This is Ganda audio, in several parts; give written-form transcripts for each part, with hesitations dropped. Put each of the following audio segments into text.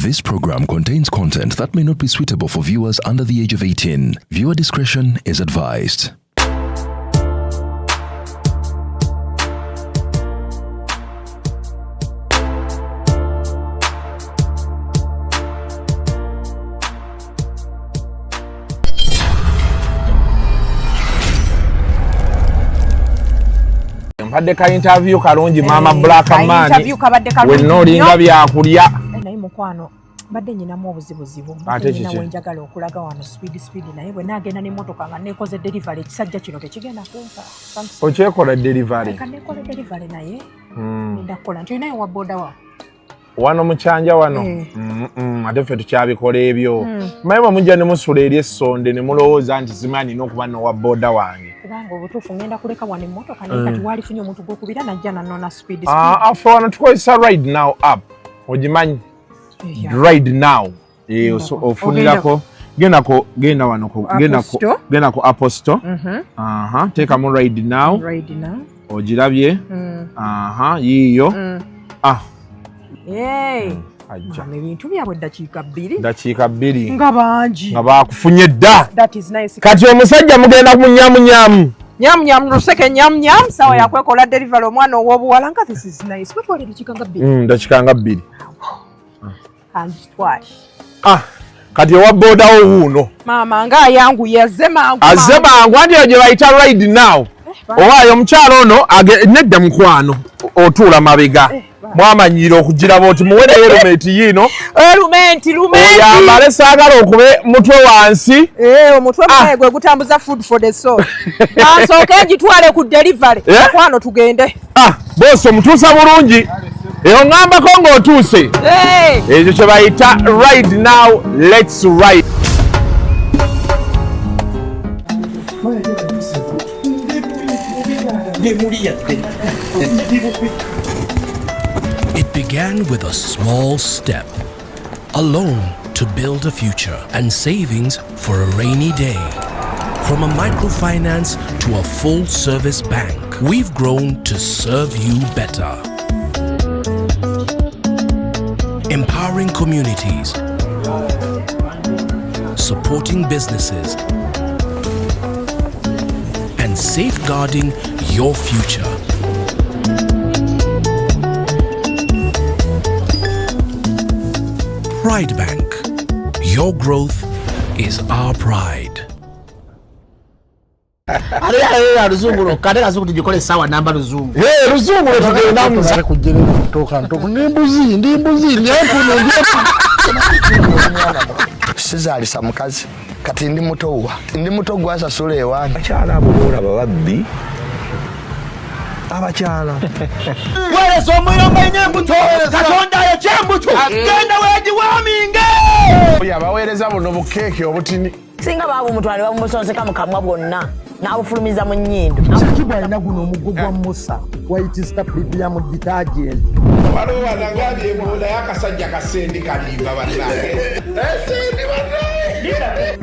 This program contains content that may not be suitable for viewers under the age of 18. Viewer discretion is advised. Mpadde ka interview kalungi maama. Eh, Black ka man interview kabadde kalungi wenna olinga nnyo. byakulya. Eh, naye mukwano mbadde nyinamu obuzibuzibu. Ate Mbadde nyina kiki? wenjagala okulaga wano speed speed, naye bwe naagenda n'emmotoka nga neekoze delivery, ekisajja kino tekigenda kumpa. Okyekola delivery? Ka neekole delivery, naye ngenda kukola nti olinayo wa boda wa Wano mukyanja wano. Eh. Ate ffe tukyabikola ebyo. Manyi bwe mujja ne musula eri essonde ne mulowooza nti simanyi nina okuba nowa boda wange. Kubanga obutuufu ngenda kuleka wano emmotoka, naye kati waalifunye omuntu gwokubira najja nanona speed speed. Ah, afe wano tukozesa Ride Now app, ogimanyi? Ride Now. Eh, ofunirako, gendako, genda wano Apple genda Store. Genda ku Apple Store. Aha, teekamu Ride Now. Ride Now. Ogirabye? Aha, yiiyo. Ah, Hey. Ajja. Mama, ebintu byabwe ddakiika 2. Dakiika 2. Nga bangi. Nga bakufunye dda. That is nice. Kati omusajja mugenda munyamunyamu. Nyam nyam luseke nyam nyam, sawa yakwekola delivery omwana ow'obuwala nga this is nice. Batwala eddakiika nga 2. Dakiika nga 2. Kanzitwale. Ah, kati owa bodawo wuuno. Maama nga ayanguye, azze mangu. Azze mangu, anti eyo gye bayita Ride Now. Owaayo omukyalo ono nedda mukwano, otuula mabega. Mwamanyiira okugiraba oti muwere helmet yiino. Lumenti lumenti. Oyambale, saagala okube mutwe wansi. Eh, omutwe munaye gwe gutambuza food for the soul. Kansooke ngitwale ku delivery. Eh? Mukwano tugende. Ah, bosi omutuusa bulungi eyo, ŋŋambako ng'otuuse. Hey. Ekyo kye bayita Ride Now, let's ride. It began with a small step, a loan to build a future and savings for a rainy day. From a microfinance to a full service bank, we've grown to serve you better. Empowering communities, supporting businesses, and safeguarding your future. Pride Bank. Your growth is our pride. Ate luzungu lwokka, ate kazungu tugikola essaawa namba luzungu. Eh, luzungu lwe tugendamu. Kujjerera kutoka ntoku, ndi mbuzi, ndi mbuzi, ndi empunu, ndi empunu. Sizaalisa mukazi, kati ndi muto wa ndi muto gwasasula ewange. Abakyala abo boolaba babbi abakyala. Weereza omuyomba nnyo embuto, Katonda ayo kyembuto, genda weegiwaaminge. Oyo abaweereza buno bukeeke obutini. Singa baabumutwala ne babumusonseka mu kamwa bwonna n'abufulumiza mu nnyindo. Kikibu alina guno omuggo gwa Musa, White Star Premium Detergent. Waliwo wanagambye embuuda y'akasajja kasendi kalimba bannange, esendi bannange.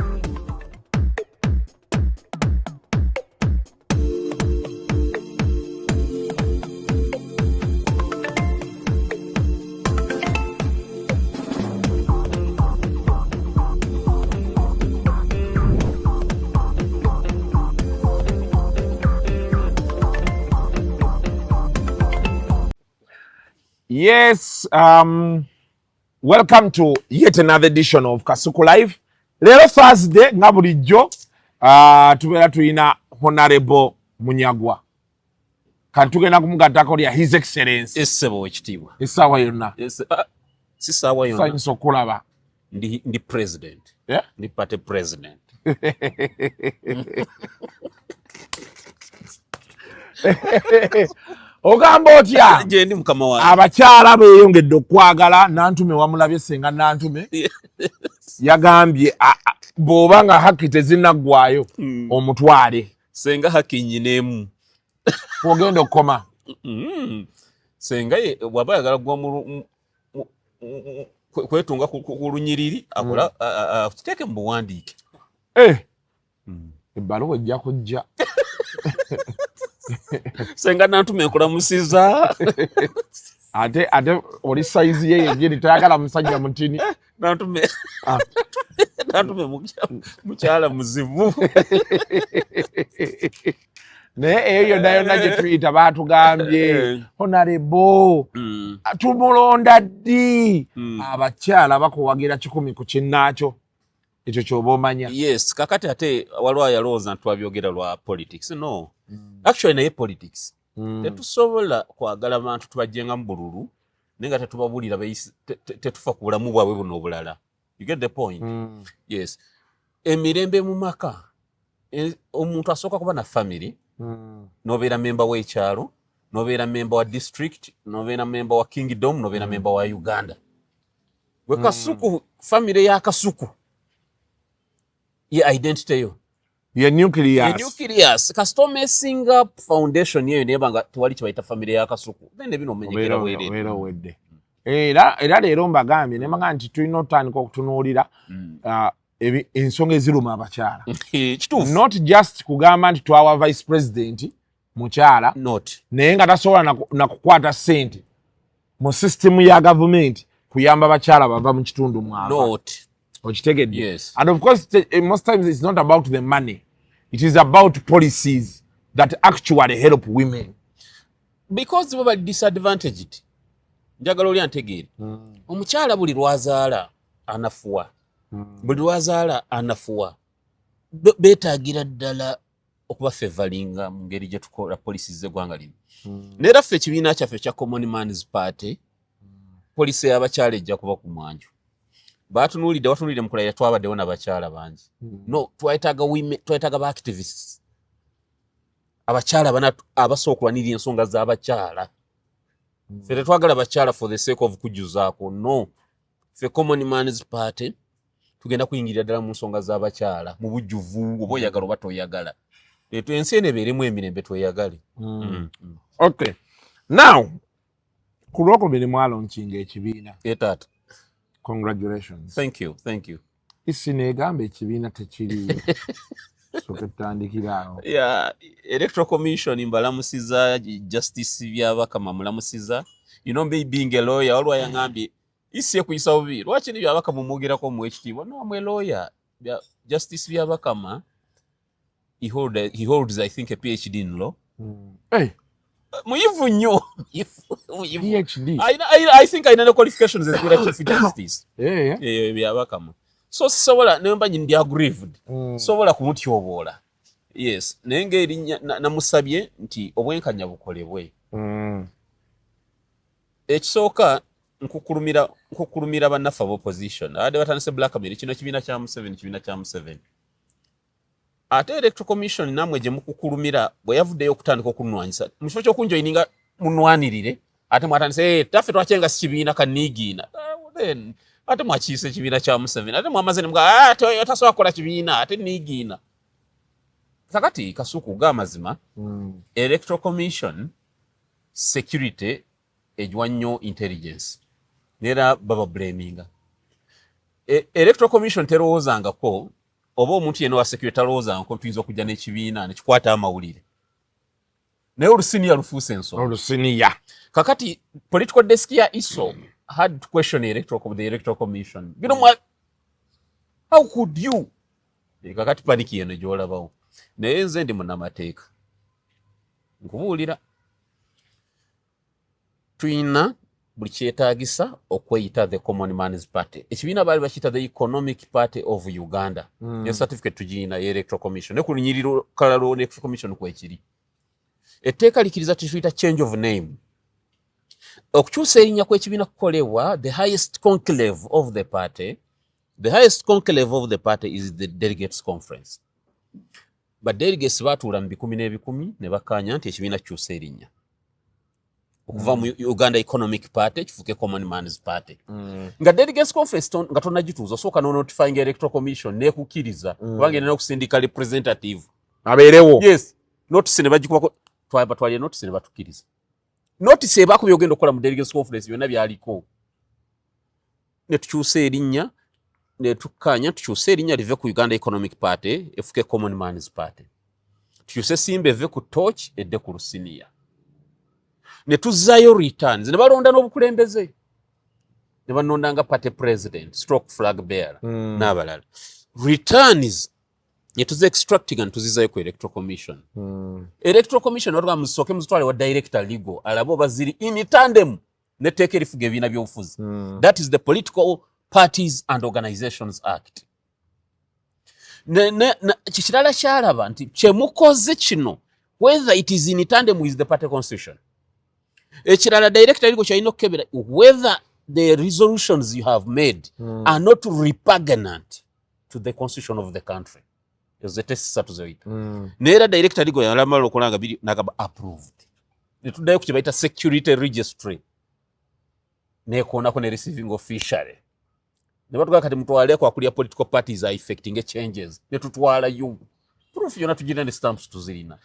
Yes, welcome to yet another edition of Kasuku Live. Leero Thursday nga bulijjo, tubeera tulina Honorable Munyagwa. Kati tugenda kumugattako lya His Excellence. Essebo ekitiibwa. Essaawa yonna. Ah, si saawa yonna. Sanyusa okulaba. Ndi president. Yeah? Ndi party president. Ogamba otya? Gye ndi, mukama wange. Abakyala beeyongedde okwagala Nantume. Wamulabye senga Nantume yagambye bw'oba nga haki tezinaggwayo omutwale. Senga haki nyineemu. Kwogenda okukoma. Senga ye bw'aba ayagala kugwa mu kwetunga ku lunyiriri akola akiteeke mu buwandiike. Eh, ebbaluwa ejja kujja. Senga Nantume, nkulamusiza. Ate oli sayizi ye yennyini tayagala musajja mutini. Nantume nantume mukyala muzibu. Naye eyo yonna yonna gye tuyita baatugambye honorable tumulonda ddi? Abakyala bakuwagira 100 ku kinnaakyo, ekyo kyoba omanya. Yes, kakati ate waliwo ayalowooza nti twabyogera lwa politics. No, actually naye politics tetusobola kwagala bantu tubajjenga mu bululu naye nga tetubabuulira, tetufa ku bulamu bwabwe buno obulala. You get the point? Yes, emirembe mu maka, omuntu asooka kuba na family, nobeera memba w'ekyalo, nobeera memba wa district, nobeera memba wa kingdom, nobeera memba wa Uganda. Gwe Kasuku, family ya Kasuku ye identity yo. Ye nucleus. Ye nucleus. Kasita omesinga foundation yeyo neba nga tewali kibayita family ya Kasuku, then ebino omenyekera bwerere. Obeera owedde. Era leero mbagambye ne mbagamba nti tulina otandika okutunuulira ensonga eziruma abakyala. Kituufu. Not just kugamba nti twawa vice president mukyala not naye nga tasobola na kukwata ssente mu sisitimu ya gavumenti kuyamba bakyala bava mu kitundu mwava. Not. Okitegedde? Yes. And of course most times it's not about the money, it is about policies that actually help women. Because bo bali disadvantaged. Njagala oli antegeere. Omukyala buli lwazaala anafuwa, buli lwazaala anafuwa. Beetaagira ddala okuba favoringa mu ngeri gye tukola policies z'eggwanga lino. Neera ffe ekibiina kyaffe ekya Common Man's Party, policy y'abakyala ejja kuba ku mwanjo. Batunuulidde, watunuulidde mu kulayira twabaddewo n'abakyala bangi. No twetaaga women, twetaaga ba activists, abakyala bana abasobola okulwanirira ensonga z'abakyala. Ffe tetwagala bakyala for the sake of kujjuzaako. No, ffe Common Man's Party tugenda kuyingirira ddala mu nsonga z'abakyala mu bujjuvu, oba oyagala oba toyagala. Eto ensi eno ebeeremu emirembe, tweyagale. Okay, now ku Lwokubiri mwalaunchinga ekibiina. E taata. Congratulations. Thank you, thank you. Isi neegamba ekibiina tekiriiyo, soke tutandikira awo. Yeah, Electoral Commission mbalamusiza, Justice Byabakama mulamusiza. You know me being a lawyer, waliwo yaŋŋambye isi ekuyisa bubi, lwaki ni Byabakama omwogerako mu ekitiibwa? No, I'm a lawyer. Justice Byabakama, he holds I think a PhD in law. Hey. Muyivu nnyo, muyivu. PhD. I think alina ne qualifications ezibeera chief justice. Eh. Byabakama, so sisobola nemba ndi aggrieved, sobola kumutyoboola. Yes, naye ngaerinnya namusabye nti obwenkanya bukolebwe. Ekisooka nkukulumira bannaffe aba opposition abadde batandise blackmail, kino kibiina kya Museveni, kibiina kya Museveni. Ate Electoral Commission nammwe gye mukukulumira bwe yavuddeyo okutandika okunwanyisa, mu kifo ky'okunjoyininga munwanirire, ate mwatandise, "Eh, taffe twakyenga si kibiina kaniigiina." Ah, then ate mwakiisa ekibiina kya Museveni, ate mwamaze nemuga, "Ah, tasobola kukola kibiina," ate niigiina. Kakati Kasuku, g'amazima, Electoral Commission security egiwa nnyo intelligence, neera baba blaminga. Electoral Commission terowoozangako oba omuntu yenna wa security talowoozangako tuyinza okujja n'ekibiina nekikwata amawulire, naye olusiniya lufuuse ensonga. Olusiniya. Kakati political desk ya ISO had to question the Electoral Commission, bino how could you? Kakati panic eno gyolabawo, naye nze ndi munnamateeka, nkubuulira, tuyina buli kyetaagisa okweyita the Common Man's Party. Ekibiina baali bakiyita the Economic Party of Uganda. Ne certificate tugiyina ye Electoral Commission, ne ku lunyiriri kalala lwa Electoral Commission kwekiri. Etteeka likiriza tetuyita change of name. Okukyusa erinnya kw'ekibiina kukolebwa the highest conclave of the party. The highest conclave of the party is the delegates conference. Ba delegates batuula mu bikumi n'ebikumi ne bakkaanya nti ekibiina kikyusa erinnya okuva mu Uganda Economic Party kifuuke Common Man's Party. Nga delegates conference nga tonnagituuza, osooka nonotifying Electoral Commission nekukkiriza, kubanga erina okusindika representative abeerewo. Yes, notice ne bagikubako, batwalire notice ne batukkiriza. Notice ebaako byogenda okukola mu delegates conference byonna byaliko, ne tukyusa erinnya, ne tukkaanya tukyuse erinnya live ku Uganda Economic Party efuke Common Man's Party, tukyuse simba eve ku torch edde ku lusiniya. Ne tuzzayo returns, ne balonda n'obukulembeze, ne banonda nga party president stroke flag bearer n'abalala. Returns ne tuzi extracting and tuzizayo ku Electoral Commission. Electoral Commission batugamba, musooke muzitwale wa director legal alabe oba ziri in tandem netteeka erifuga ebibiina by'obufuzi. That is the Political Parties and Organizations Act. Kikirala kyalaba nti kyemukoze kino, whether it is in tandem with the party constitution. Ekirala director legal kyalina okukebera, whether the resolutions you have made are not repugnant to the constitution of the country. Ezo ze test ssatu zoyita. Naye era director legal yalamala okulanga biri nagamba approved, netuddayo ku kye bayita security registry, nekoonako ne receiving officially, ne batugamba kati mutwaleko akulya political parties are effecting changes, ne tutwalayo proof yonna tugirina ne stamps tuzirina.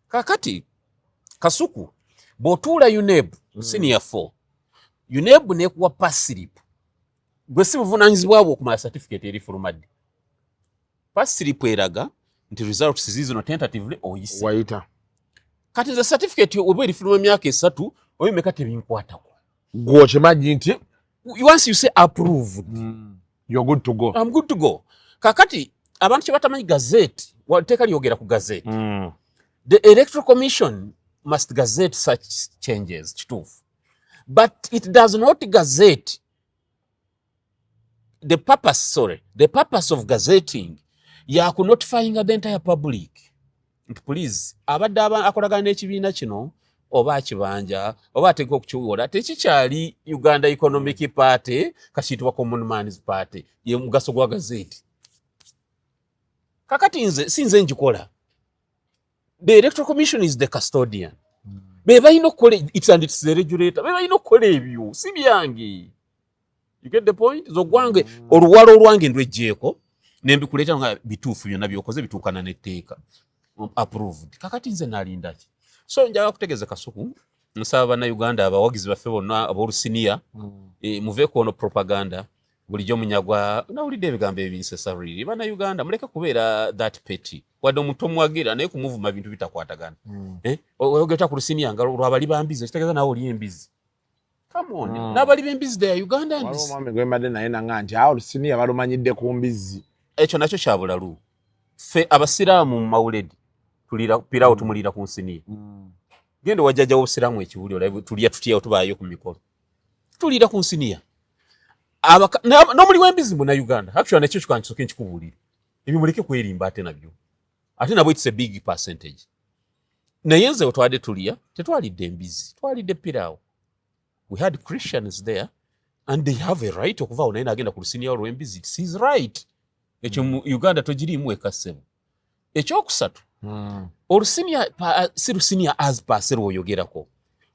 Kakati Kasuku, bw'otuula UNEB senior 4, UNEB nekuwa pass slip, gwe si buvunaanyizibwa bwo okumala certificate eri fulumadde. Pass slip eraga nti results zizino, tentatively oyise. Wayita. Kati nze certificate oba erifuluma emyaka 3 oba emeka, tebinkwatako. Gwe okimanyi nti once you say approved, you're good to go. I'm good to go. Kakati abantu kye batamanyi, gazette, teeka lyogera ku gazette. The Electoral Commission must gazette such changes, kituufu, but it does not gazette the purpose, sorry, the purpose of gazetting yakunotifying the entire public nti please, abadde akolagana n'ekibiina kino oba akibanja oba ateeka okukiwola, tekikyali Uganda Economic Party, kakiyitibwa Common Man's Party. Ye mugaso gwa gazette. Kakati nze si nze njikola. The Electoral Commission is the custodian. Be balina okukola it's and it's the regulator. Be balina okukola ebyo, si byange. You get the point? Zogwange oluwalo olwange ndwejjeeko nembikuleeta nga bituufu, byonna byokoze bituukana n'etteeka, approved. Kakati nze nalinda ki? So njagala kutegeeza Kasuku, nsaba Bannayuganda, abawagizi baffe bonna ab'olusiniya, muveeko ono propaganda bulijjo. Munyagwa, nawulidde ebigambo ebinsesa. Riri Bannayuganda, muleke kubeera that petty. Wadde omuntu omuwagira, naye kumuvuma bintu bitakwatagana. Oyogera ku lusiniya nga lwabali bambizi, ekitegeeza naawe oli embizi. Come on. N'abali b'embizi, they are Ugandans. Waliwo omwami gwe mbadde naye nanga nti awo lusiniya balumanyidde ku mbizzi. Ekyo nakyo kya bulalu. Ffe abasiraamu mu mawuledi tulira pirawo, tumulira ku nsiniya. Genda wajjajja w'obusiraamu ekibuli olabe tulya tutya, tubaayo ku mikolo, tulira ku nsiniya. N'omuli w'embizi Munnayuganda actually. Nakyo kikankisooke nkikubuulire, ebyo muleke kwerimba. Ate nabyo, ate nabwo it's a big percentage. Naye nze wetwadde tulya, tetwalidde embizi, twalidde piraawo. We had Christians there and they have a right okuvaawo naye nagenda ku lusiniya olw'embizi. It's his right. Ekyo mu Uganda togiriimu ekassebo. Ekyokusatu, olusinia si lusinia as per se lwoyogerako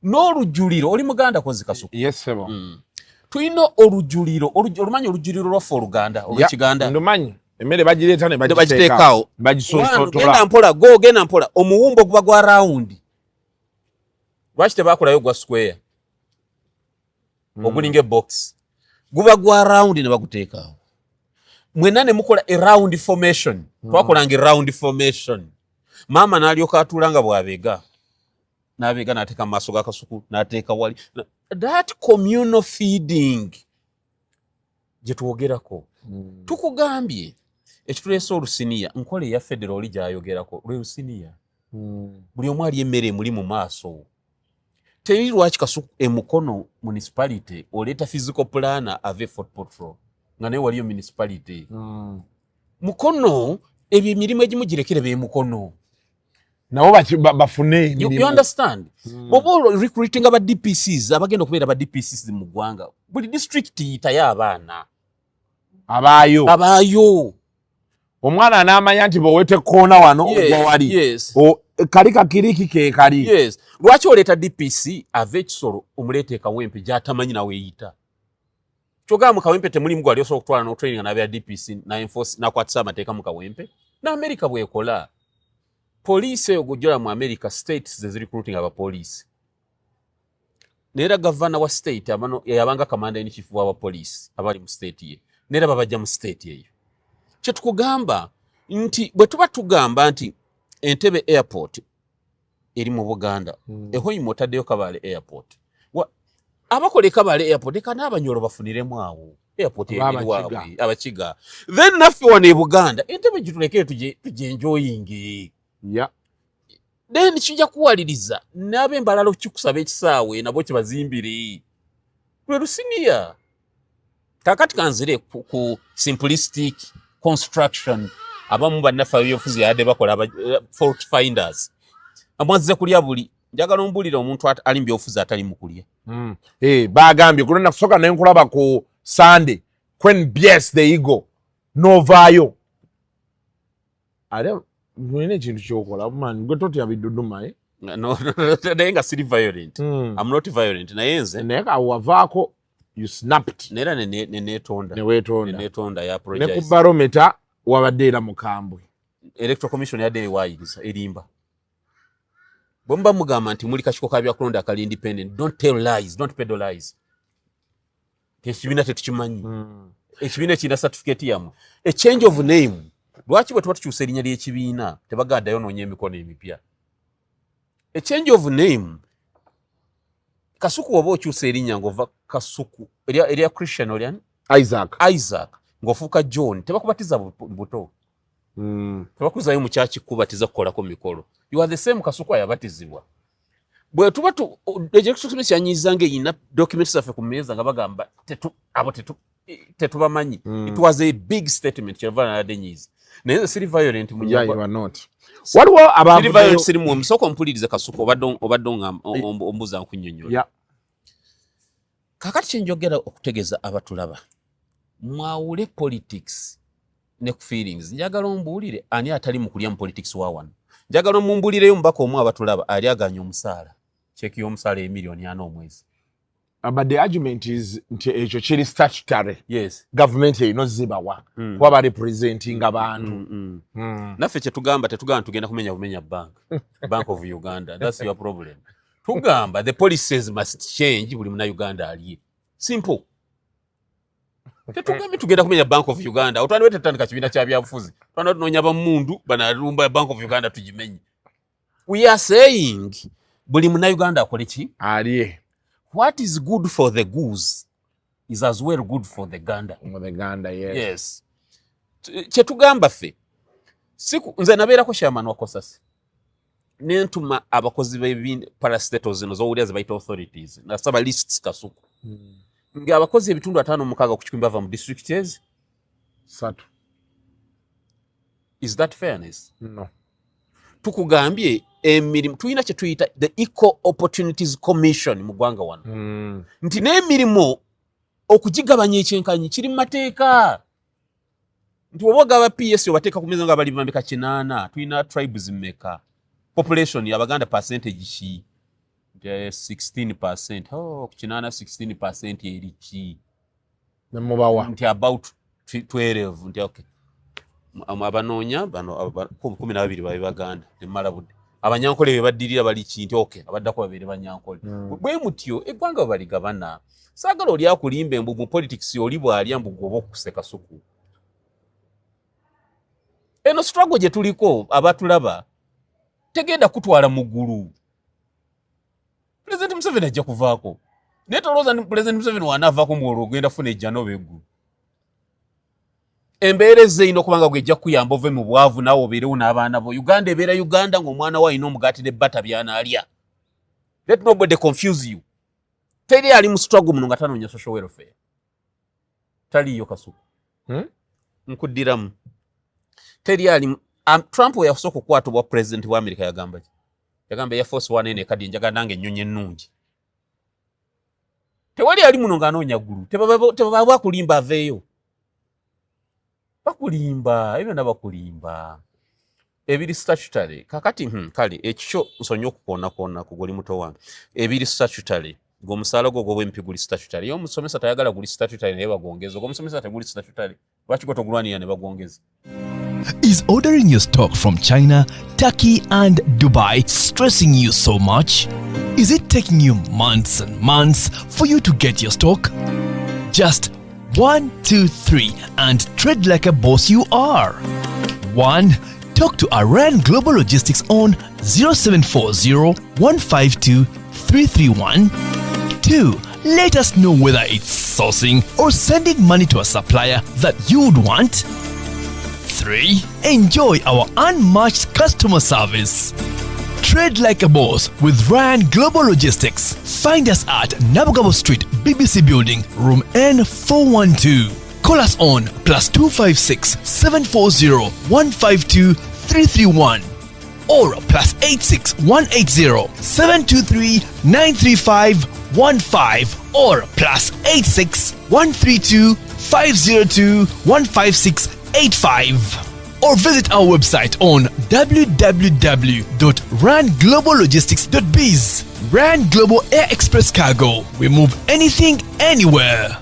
n'olujuliro. Oli muganda kozi, Kasuku? Yes, sebo. Tulina olujuliro, olumanyi olujuliro lwaffe oluganda, olwekiganda? Ndumanyi. Emmere bagireeta ne bagiteekaawo. One, bagisosotola. Genda mpola, go genda mpola. Omuwumbo guba gwa round, lwaki tebakolayo gwa square ogulinga ebox? Guba gwa round ne baguteekaawo, mwenna ne mukola a round formation. Twakolanga round formation, maama n'alyoka atuula nga bw'abeega n'abeega, n'ateeka mu maaso g'akasuku, n'ateeka wali. That communal feeding gye twogerako. Tukugambye ekituleese olusiniya, nkola eya federal oli gy'ayogerako lwe lusiniya. Buli omu ali emmere emuli mu maaso. Teri lwaki Kasuku emukono municipality oleeta physical planner ave Fort Portal nga naye waliyo municipality. Mukono ebyo emirimu egimu girekere bemukono. Nabo bafune emirimu. You understand? Bw'oba recruiting aba DPCs, abagenda okubeera aba DPCs mu ggwanga, buli district yitayo abaana. Abaayo. Abaayo. Omwana anaamanya nti bw'oweta ekkoona wano ogwa wali. Kali kakiriki ke kali. Yes. Lwaki oleeta DPC ava ekisolo, omuleeta ekawempe gy'atamanyi naweeyita? Kyogamba mu Kawempe temulimu gwali osobola okutwala n'otraining n'abeera DPC n'enforce n'akwatisa amateeka mu Kawempe? N'Amerika bw'ekola. Poliisi eyo gujjola mu America, states ze zirecruiting abapoliisi, naye era gavana wa state abano yabanga commander in chief w'abapoliisi abali mu state ye, naye era babajja mu state eyo. Kyetukugamba nti bwe tuba tugamba nti Entebbe airport Eri mu Buganda. Ehoima otaddeyo Kabale airport. Abakola e Kabale airport, leka n'Abanyolo bafuniremu awo airport. Oba Waabwe Abakiga. Then naffe wano e Buganda entebe gitulekere tugienjoyinge. Then kijja kuwaliriza n'ab'embalala okukikusaba ekisaawe nabo kibazimbire lwe lusiniya. Kakati kanzire ku simplistic construction. Abamu bannaffe ab'ebyobufuzi yadde bakola fault finders, amwazze kulya buli. Njagala ombulire omuntu ali mu byobufuzi atali mu kulya. Eh, bagambye ku lunaku soka nenkulaba ku Sunday ku NBS the Eagle novaayo ate olina ekintu kyokola. Man, gwe totya biduduma, eh? No, naye nga siri violent. I'm not violent, naye nze Naye awo wavaako, you snapped. Neera neneetonda. Neweetonda. Neneetonda ya Ne ku apologize. Barometa wabadde era mukambwe. Electoral Commission yadde ewaayiriza, erimba. Bwe muba mugamba nti muli kakiiko ka byakulonda akali independent, don't tell lies, don't peddle lies. Ekibiina tetukimanyi. Ekibiina ekirina certificate yammwe? A change of name, lwaki bwe tuba tukyusa erinnya ly'ekibiina tebagaddayo noonya emikono emipya? A change of name, Kasuku, oba okyusa erinnya ng'ova Kasuku erya Christian olyani? Isaac. Isaac, ng'ofuuka John, tebakubatiza buto. Tebakuzayo mu kyaki kubatiza kukolako mikolo. You are the same Kasuku ayabatizibwa. Bwe tuba electoral kyanyiza ng'erina documents zaffe ku mmeeza nga bagamba abo tetubamanyi. It was a big statement, kyeva nabadde nyiiza, naye nze siri violent. Yeah, you are not. Waliwo Siri abavuddeyo violent, siri mu sooka ompulirize Kasuku, obadde ombuuza nkunnyonnyola. Kakati kyenjogera okutegeeza abatulaba, mwawule politics ne ku feelings. Njagala ombuulire ani atali mu kulya mu politics wa wano. Njagala omumbuulireyo omubaka omu abatulaba ali aganya omusaala, cheque y'omusaala emiliyoni 4 omwezi. But the argument is nti ekyo kiri statutory. Yes. Gavumenti erina ozibawa kuba barepresentinga bantu. Naffe kyetugamba, tetugamba tugenda kumenya bumenya Bank of Uganda. That's your problem. Tugamba the policies must change, buli munauganda alye. Simple. Tetugambye tugenda kumenya Bank of Uganda. Otwandibe tetutandika kibiina kya byabufuzi, twandiba tunoonya bamundu banalumba Bank of Uganda tugimenye. We are saying buli munauganda akole ki? Alye. What is good for the goose is as well good for the gander. For the gander, yes. Yes. Kyetugamba ffe siku nze nabeerako chairman wa COSASE, nentuma abakozi b'ebindi parastatals zino zowulira ze bayita authorities, nasaba lists, Kasuku, ng'abakozi ebitundu 56 bava mu district ezi satu. Is that fairness? No. Tukugambye emirimu tulina kye tuyita the Equal Opportunities Commission mu ggwanga wano, nti n'emirimu okugigabanya ekyenkanyi kiri mu mateeka, nti oba ogaba PS obateeka ku meza nga bali bambika 8, tulina tribes mmeka? Population Abaganda percentage ki? Nti, 16%. Oh, ku 8, 16% eri ki? Nemubawa. Nti about 12. Nti okay, abanoonya bano 12 babe Baganda, temumala budde. Abanyankole be baddirira bali ki? Nti okay, abaddako babeere Banyankole. Bwe mutyo eggwanga bwe baligabana. Saagala oli akulimba embu mu politics oli bw'alya mbu gwoba okuseka suku. Eno struggle gye tuliko abatulaba tegenda kutwala mu ggulu. President Museveni ajja kuvaako, naye tolowooza nti President Museveni wanaavaako mbu olwo ogenda kufuna ejjana oba eggulu. Embeera ezze okuba nga gwejja kukuyamba ove mu bwavu naawe obeerewo n'abaana bo. Uganda ebeera Uganda ng'omwana wo alina omugaati ne bata by'anaalya. Let nobody confuse you. Teri ali mu struggle muno nga tanoonya social welfare, taliiyo Kasuku. Nkuddiramu, teri ali Trump we yasooka okukwata obwa president wa America yagamba ki? Yagamba Air Force One eno ekadde, njagala nange ennyonyi ennungi. Tewali ali muno ng'anoonya ggulu. Tebaba bakulimba, aveeyo bakulimba, ebyo byonna bakulimba ebiri statutory. Kakati kale ekikyo nsonyi okukoonakona ku goli muto wange. Ebiri statutory, ng'omusaala gwo ogw'obwempi guli statutory, ye omusomesa tayagala guli statutory naye bagwongeza. Ogw'omusomesa teguli statutory, lwaki gwe togulwanirira ne bagwongeza? Is ordering your stock from China, Turkey, and Dubai stressing you so much? Is it taking you months and months for you to get your stock? Just 1, 2, 3 and trade like a boss you are. 1. Talk to Aran Global Logistics on 0740 152 331. 2. Let us know whether it's sourcing or sending money to a supplier that you'd want. 3. Enjoy our unmatched customer service. Trade like a boss with Ryan Global Logistics. Find us at Nabugabo Street, BBC Building, Room N412. Call us on +256 740 152 331 or +86 180 723 935 15 or +86 132 502 156 85 or visit our website on www.rangloballogistics.biz. Rand Global Air Express Cargo. We move anything, anywhere.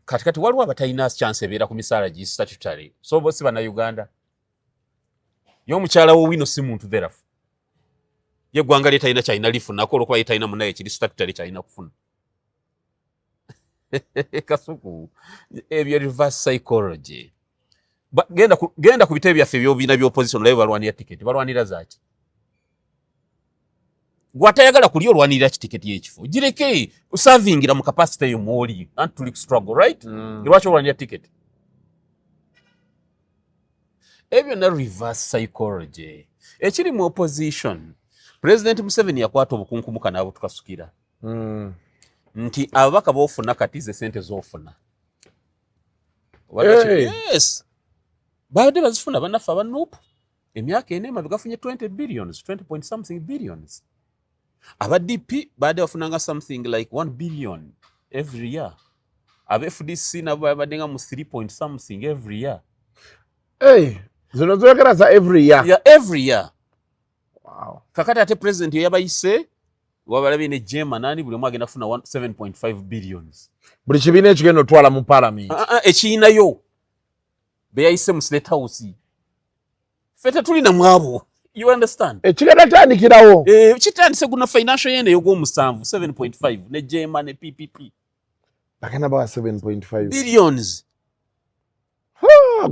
Kati kati waliwo abatalina chance ebeera ku misaala gi statutory, so bo si bannayuganda. Ye omukyala wo wino si muntu, therefore ye eggwanga lye talina kyalina lifunako olwokuba ye talina munaye kiri statutory kyalina kufuna. Kasuku, ebyo reverse psychology. Genda ku bitebe byaffe ebyobiina by'opposition olabe balwanira tiketi. Balwanira zaaki? Gwatayagala kulya olwanirira kitiketi y'ekifo, gireke osavingira mu capacity eyo mwoli. Anti tuli struggle, right? Lwaki olwanira tiketi? Ebyo byonna reverse psychology. Ekiri mu opposition, President Museveni yakwata obukunkumuka n'abutukasukira nti ababaka boofuna kati ze sente z'ofuna. Hey. Yes, babadde bazifuna bannaffe aba NUP emyaka 4 emabega, gafunye 20 billions, 20 point something billions. Aba DP babadde bafunanga something like 1 billion every year. Aba FDC nabo babadde nga mu 3 point something every year. Hey, zino zoyogera za every year? Yeah, every year. Wow. Kakati ate president yabayise wabalabye ne jema nani, buli omu agenda kufuna 7.5 billions. Buli kibiina ekigenda otwala mu parliament? Ah, ah, ekiyinayo beyayise mu State House. Ffe tetulina mwabo, you understand? Ekigenda tandikirawo. Eh, kitandise guno financial yene ey'ogwomusanvu, 7.5 ne jema ne PPP. Bagenda bawa 7.5 billions. Ah,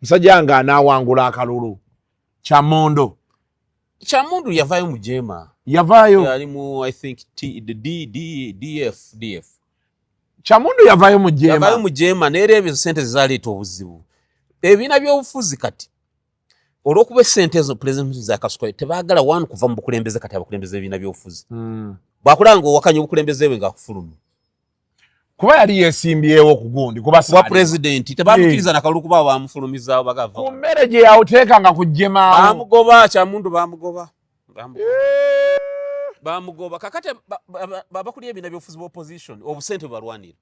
musajja nga anaawangula akalulu Kyamondo. Kyamundu yavaayo mu jema. Yavaayo? Ali mu, I think, T, D, D, DF, DF. Kyamundu yavaayo mu Yavaayo jema? Mu jema. Neera ebyo sente zaleeta obuzibu ebibiina by'obufuzi kati olw'okuba esente ezo President zakasuka tebaagala one kuva mu bukulembeze. Kati abakulembeze ebibiina by'obufuzi bwakulaba nga owakanya obukulembeze bwe ng'akufulumya. Kuba yali yeesimbyewo ku gundi kuba kuba pulezidenti, tebamukkiriza nakalulu kuba bamufulumizaawo bagava. Ku mmere gye yawuteekanga ku jemaawo. Bamugoba, Kyamundu bamugoba. Bamugoba. Kakati abakulira ebibiina by'obufuzi bw'opposition obusente bwe balwanira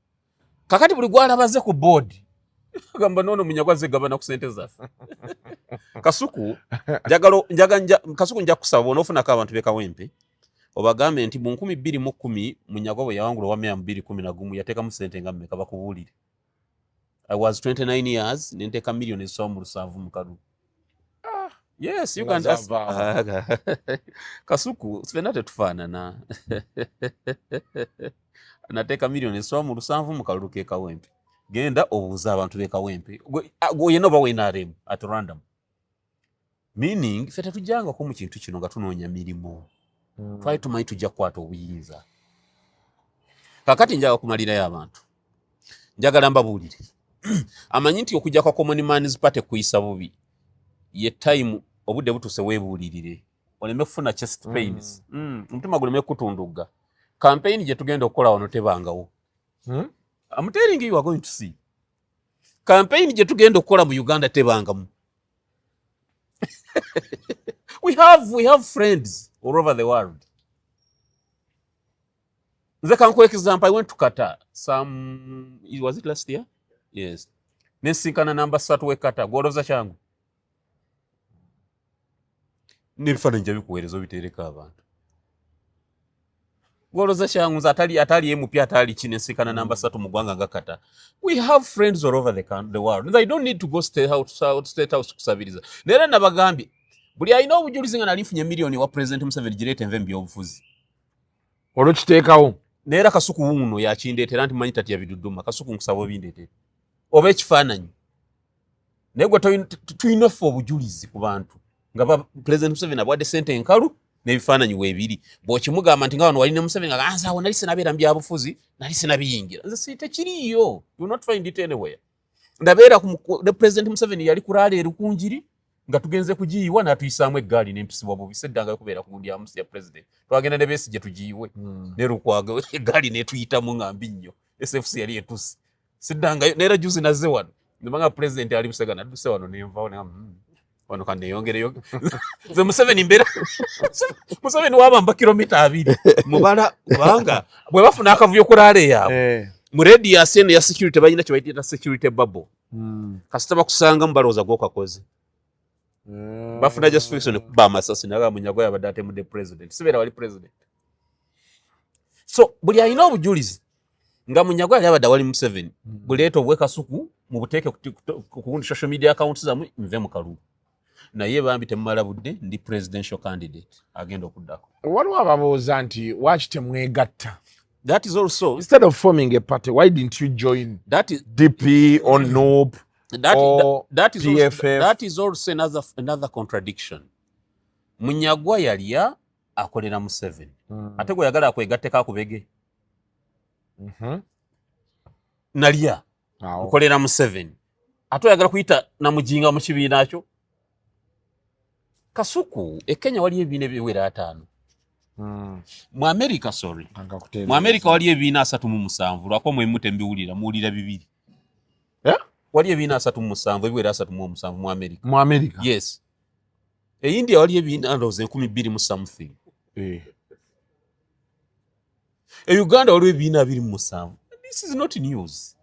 kakati buli gwalabaze ku board agamba noono Munyagwa zegabana ku sente zaffe. Kasuku, njagala Kasuku, nja kusaba bw'onoofunako abantu b'e Kawempe obagambe nti mu 2010 Munyagwa bwe yawangula owa meya mu 2011 yateekamu sente nga mmeka, bakubuulire. I was 29 years, nenteeka miliyoni ezisoba mu 7 mu kalulu. Yes, you can ask. Kasuku, ffenna tetufaanana. Nateeka miliyoni ezisoba mu 7 mu kalulu k'e Kawempe. Genda obuuze abantu b'e Kawempe. Gwe yenna oba NRM at random. Meaning ffe tetujjangako mu kintu kino nga tunoonya mirimu. Twali tumanyi tujja kukwata obuyinza. Kakati njagala kumalirayo abantu, njagala mbabuulire amanyi nti okujja kwa Common Man's Party kuyisa bubi. Ye time, obudde butuuse weebuulirire oleme kufuna chest pains, omutima guleme kutundugga. Campaign gye tugenda okukola wano tebangawo. I'm telling you, you are going to see. Campaign gye tugenda okukola mu Uganda tebangamu. We have friends all over the world. Nze kankuwa example. I went to Qatar some, was it last year? Yes. Nensinkana namba 3 we Qatar. Gwolowooza kyangu? N'ebifaananyi nja bikuweereza obiteereko abantu. Gwolowooza kyangu nze atali MP atali ki nensinkana namba 3 mu ggwanga nga Qatar? We have friends all over the world. I don't need to go State House kusabiriza. Naye era nabagambye buli alina obujulizi nga nali nfunye miliyoni wa President Museveni, gireete nve mu byobufuzi. Olwokiteekawo. Naye era Kasuku wuuno yakindeetera nti manyi tatya biduduma. Kasuku, nkusaba obindeetere oba ekifaananyi, naye gwe tulina ffe obujulizi ku bantu. Nga President Museveni abwadde sente enkalu n'ebifaananyi weebiri. Bw'okimugamba nti nga wano wali ne Museveni, nga nze awo nali sinabeera mu byabufuzi, nali sinabiyingira. Nze si tekiriiyo, you will not find it anywhere. Ndabeera ne President Museveni yali ku rally e Rukungiri nga tugenze kugiyiwa, n'atuyisaamu eggaali n'empisibwa bubi. Seddanga kubeera ku gundi ya president. Twagenda ne Besigye tugiyiwe ne Lukwago, eggaali n'etuyitamu nga mbi nnyo. SFC yali etusi, siddangayo. Neera juzi nazze wano, ndibanga president ali Busega, nadduse wano nenvawo ne wano kaneyongereyo. Nze Museveni mbeera Museveni wabamba kilomita 2 mubala, kubanga bwe bafuna akavuyo ku rally yaabwe mu radius eno ya security, balina kye bayita security bubble. Kasita bakusangamu balowooza gwokakoze, bafuna justification kuba amasasi. Naga Munyagwa yabadde atemudde president, sibeera wali president. So buli alina obujulizi nga Munyagwa yali abadde awali Museveni, buleeta obwekasuku mubuteeke ku social media accounts zammwe, nve mu kalulu. Naye bambi temumala budde, ndi presidential candidate agenda okuddako. Waliwo ababuuza nti waki temwegatta? That is also Instead of forming a party, why didn't you join that is DP or NUP that, or that, that is PFF? Also, that is also another contradiction. Munyagwa yalya akolera Museveni, ate gwe yagala akwegatteko akubege. Nalya nkolera Museveni, ate oyagala kuyita namujinga mu kibiina kyo. Kasuku, e Kenya waliyo ebibiina ebiwera 50. Mu America, sorry, mu America waliyo ebibiina 37. Lwako mwemu tembiwulira, muwulira bibiri. Waliyo ebibiina 37, ebiwera 37 mu America. Mu America? Yes. E India waliyo ebibiina ndowooza 2000 mu something. E Uganda waliwo ebibiina 27. This is not news.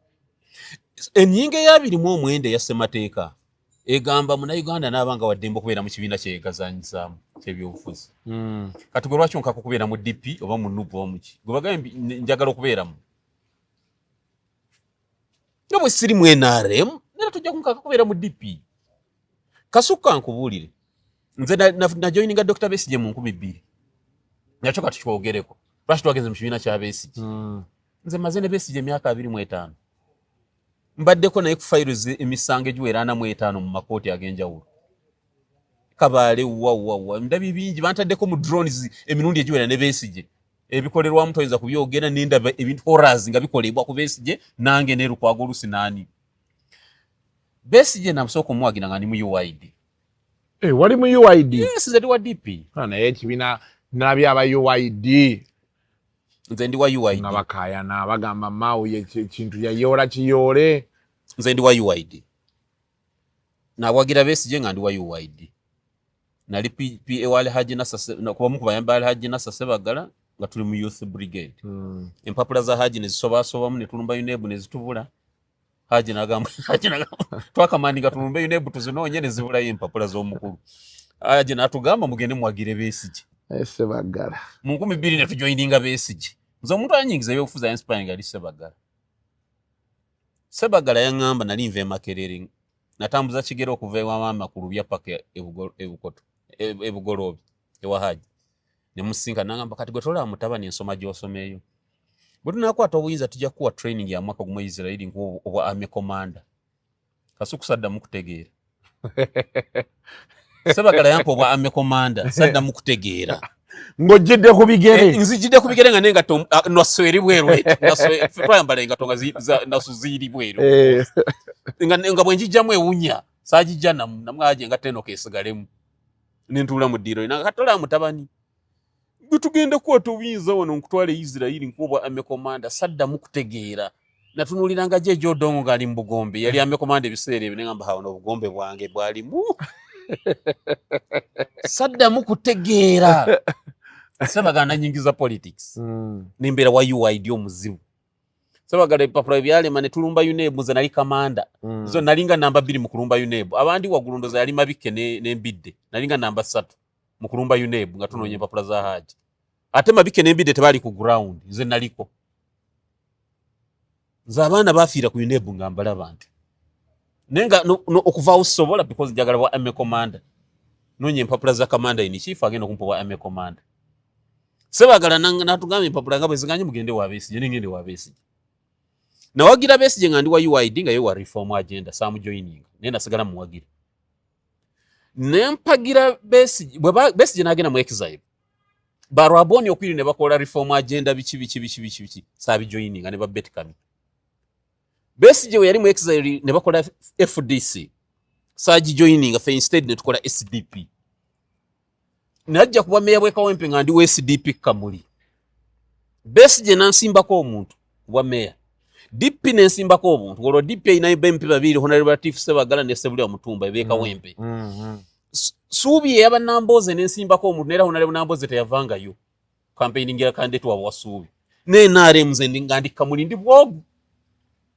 Ennyingo eya 29 eya ssemateeka egamba Munnayuganda n'aba nga waddembe okubeera mu kibiina kyeyegazanyisaamu kyebyobufuzi. Kati gwe lwaki onkaka okubeera mu DP oba mu NUP oba muki? Gwe bagambye njagala okubeeramu nga bwe siri mu NRM, nera tojja kunkaka kubeera mu DP. Kasukka, nkubuulire, nze najoininga Dr. Besigye mu 2000. Nakyo kati kyogereko, lwaki twagenze mu kibiina kya Besigye? Nze maze ne Besigye emyaka 25, mbaddeko naye ku files emisango egiwera 45 mu makooti ag'enjawulo. Kabaale wawawa, ndabye bingi, bantaddeko mu drones emirundi egiwera ne Besigye. Ebikolerwamu toyinza kubyogera, nendaba ebintu horrors nga bikolebwa ku Besigye nange ne Lukwago olusi naani. Besigye namusooka omuwagira nga ndi mu UYD. Eh, wali mu UYD? Yes, nze ndi wa DP. Ah, naye ekibiina nabye aba UYD Nze ndi wa UYD. Nga bakayana bagamba Mao ye kintu yayoola kiyoole. Nze ndi wa UYD, nawagira Besigye nga ndi wa UYD. Nali PA wa Alhaji Nasser, kubamu ku bayamba Alhaji Nasser Sebagala nga tuli mu youth brigade. Empapula za Haji nezisobaasobamu, ne tulumba UNEB nezitubula. Haji nagamba, Haji nagamba twakamandinga tulumbe UNEB tuzinoonye, ne zibulayo empapula z'omukulu. Haji natugamba mugende muwagire Besigye. Sebagala. Mu 2000 ne tujoininga Besigye. Nze omuntu anyingiza ebyobufuzi inspiring ali Sebagala. Sebagala yaŋŋamba, nali nva e Makerere, natambuza kigere okuva ewa maama ku Lubya paka e Bukoto, e Bugoloobi ewa Haji, ne musinkana. Nagamba, kati gwe tolaba mutabani ensoma gy'osomeeyo, bwe tunakwata obuyinza tujja kukuwa training ya mwaka gumu e Israeli obwa army commander. Kasuku, saddamu kutegeera. Sebagala yampa obwa army commander, saddamu kutegeera. Ng'ojjidde ku bigere. Eh, nzijidde ku bigere nga nengatto nasu eri bweru eti. Ffe twayambala engatto nga nasu ziiri bweru. Nga bwe njijjamu ewunya, saagijja namu namwaje engatto eno keesigalemu, nentuula mu ddiiro. Nanga katola mutabani gwe tugenda kukwata obuyinza wano, nkutwala e Isirairi nkuwa obwa army commander. Saddamu kutegeera. Natunuuliranga Jeje Odongo ng'ali mu bugombe, yali army commander ebiseera ebyo, nengamba hawo n'obugombe bwange bwalimu. Saddamu kutegeera. Sebagala nanyingiza politics, nembeera wa UYD omuzibu. Sebagala ebipapula byalema ne tulumba UNEB. Nze nali kamanda. Zo nalinga namba 2 mu kulumba UNEB. Abandi waggulu ndoza yali Mabike n'Embidde, nalinga namba 3 mu kulumba UNEB nga tunoonya empapula za Haji. Ate Mabike n'Embidde tebaali ku ground, nze naliko. Nze abaana bafiira ku UNEB nga mbalaba nti naye nga no, okuvaawo sisobola because njagala bwa army commander. Noonya empapula za commander in chief, agenda okumpa bwa army commander. Sebagala natugamba empapula nga bwe ziganye, mugende wa Besigye. Nengende wa Besigye, nawagira Besigye nga ndi wa UYD, nga ye wa reform agenda. Saamujoininga naye nasigala muwagira. Nempagira Besigye, Besigye n'agenda mu exile, barwaboni okwiri ne bakola reform agenda, biki biki biki biki biki, saabijoininga ne babet kami. Besigye we yali mu exile ne bakola FDC, saagijoininga, fe instead ne tukola SDP. Najja kuba meya bw'e Kawempe nga ndi wa SDP Kamuli. Besigye nansimbako omuntu bwa meya, DP nensimbako obuntu. Olwo DP erina MP babiri, Honorable Latif Sebagala ne Sebulya Mutumba eb'e Kawempe. Suubi eyaba Namboze nensimbako omuntu, neera Honorable Namboze teyavangayo campaigningira candidate waabwe wa Suubi. Ne NRM nze nga ndi Kamuli, ndi bwogu,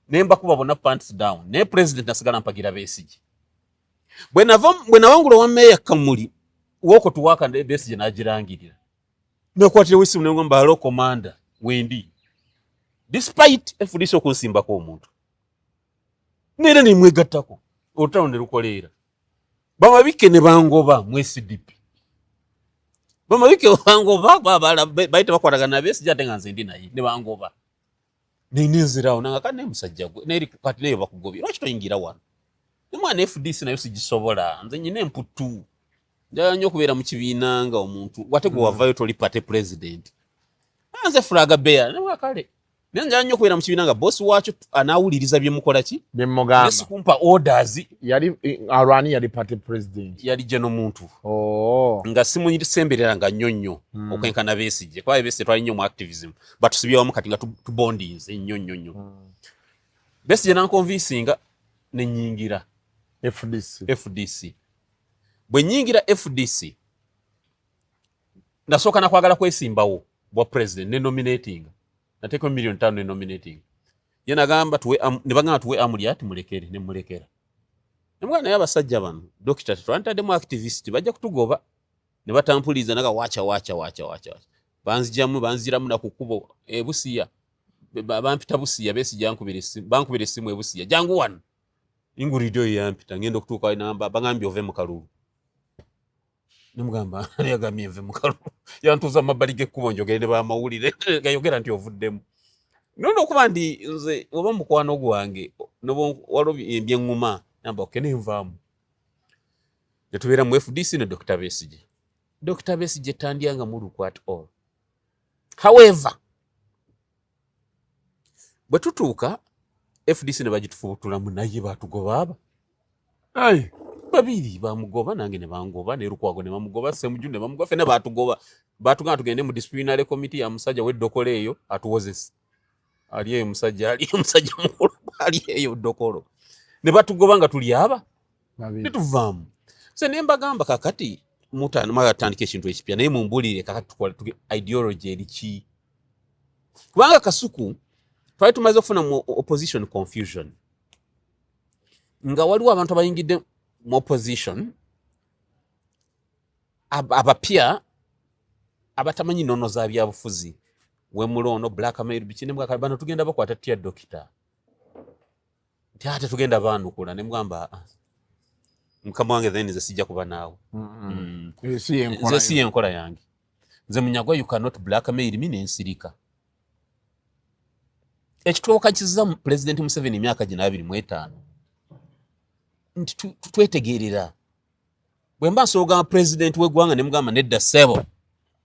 nembakuba bonna pants down. Naye president nasigala mpagira Besigye. Bwe nawangula owa meya Kamuli woko tuwaka, Besigye n'agirangirira, nekwatira esimu nengamba, "Hello commander, wendi," despite FDC okunsimbako omuntu, neera nemwegattako, olutalo ne lukoleera. Bamabike ne bangoba mu SDP. Bamabike bangoba, baali tebakwatagana na Besigye, ate nga nze ndi naye, ne bangoba. Nenenzirawo nanga kati naye musajja gwe neri kati naye bakugobye, lwaki toyingira wano? Nemwana FDC nayo sigisobola, nze nyina emputu, njagala nnyo okubeera mu kibiina nga omuntu wate gwe wavayo toli party president. Ah, nze flag bearer nemwa kale, naye njagala nnyo okubeera mu kibiina nga bosi waakyo anaawuliriza bye mukola ki. Byemugamba. Sikumpa orders. Yali alwani yali party president? Yali geno muntu. Oh. Nga simusemberera nga nnyo nnyo okwenkana Besigye, kuba Besigye twali nnyo mu activism, batusibye wamu kati nga tubondinze nnyo nnyo nnyo. Besigye nanconvincinga nenyingira FDC. FDC. Bwe nyingira FDC, nasooka nakwagala kwesimbawo bwa president, ne nominating, nateekayo 5 million ne nominating. Ye nagamba tuwe ne bagamba tuwe Amuriat mulekere, ne mulekera. Nemwana naye abasajja bano, dokita, tetwantaddemu activist, bajja kutugoba. Ne batampuliza naga wacha wacha wacha wacha wacha, banzijamu, banziramu na ku kkubo e Busiya. Bampita Busiya, Besigye ankubira essimu, bankubira essimu e Busiya, "Jangu wano." Ingrid oyo yampita, ngenda okutuuka namba, bagambye ove mu kalulu. Nemugamba, "Ani yagambye nve mu kalulu?" Yantuuza mu mabbali g'ekkubo njogere ne bamawulire gayogera nti ovuddemu. Nono okuba ndi nze oba mukwano gwange noba waliwo ebyeŋŋuma namba okay, nenvaamu ne tubeera mu FDC ne Dr. Besigye. Dr. Besigye tandyanga muluku at all. However, bwe tutuuka FDC ne bagitufubutulamu, naye batugoba aba babiri, bamugoba nange ne bangoba, ne Lukwago ne bamugoba, Semuju ne bamugoba, fena batugoba. Batugamba tugende mu disciplinary committee ya musajja w'eddokolo eyo atuwozesa. Ali eyo musajja, ali musajja mukulu ali eyo ddokolo. Ne batugoba nga tuli aba ne tuvaamu. So ne mbagamba, kakati mutano mwatandika ekintu ekipya, naye mumbulire kakati tukola ideology eri ki? Kubanga Kasuku twali tumaze okufuna mu opposition confusion, nga waliwo abantu abayingidde mu opposition abapya abatamanyi nnono za byabufuzi, wemuloono blackmail biki. Nemugamba, bano tugenda bakwata tutya, dokita? Nti ate tugenda baanukula. Nemugamba, "Ah, mukama wange, then nze sijja kuba naawe." Si yenkola. Nze si yenkola yange. Nze Munyagwa, you cannot blackmail me nensirika. Ekituuka kiza President Museveni emyaka gino 25 nti twetegerera. Bwe mba nsobola okugamba president w'eggwanga ne mugamba, "Nedda ssebo,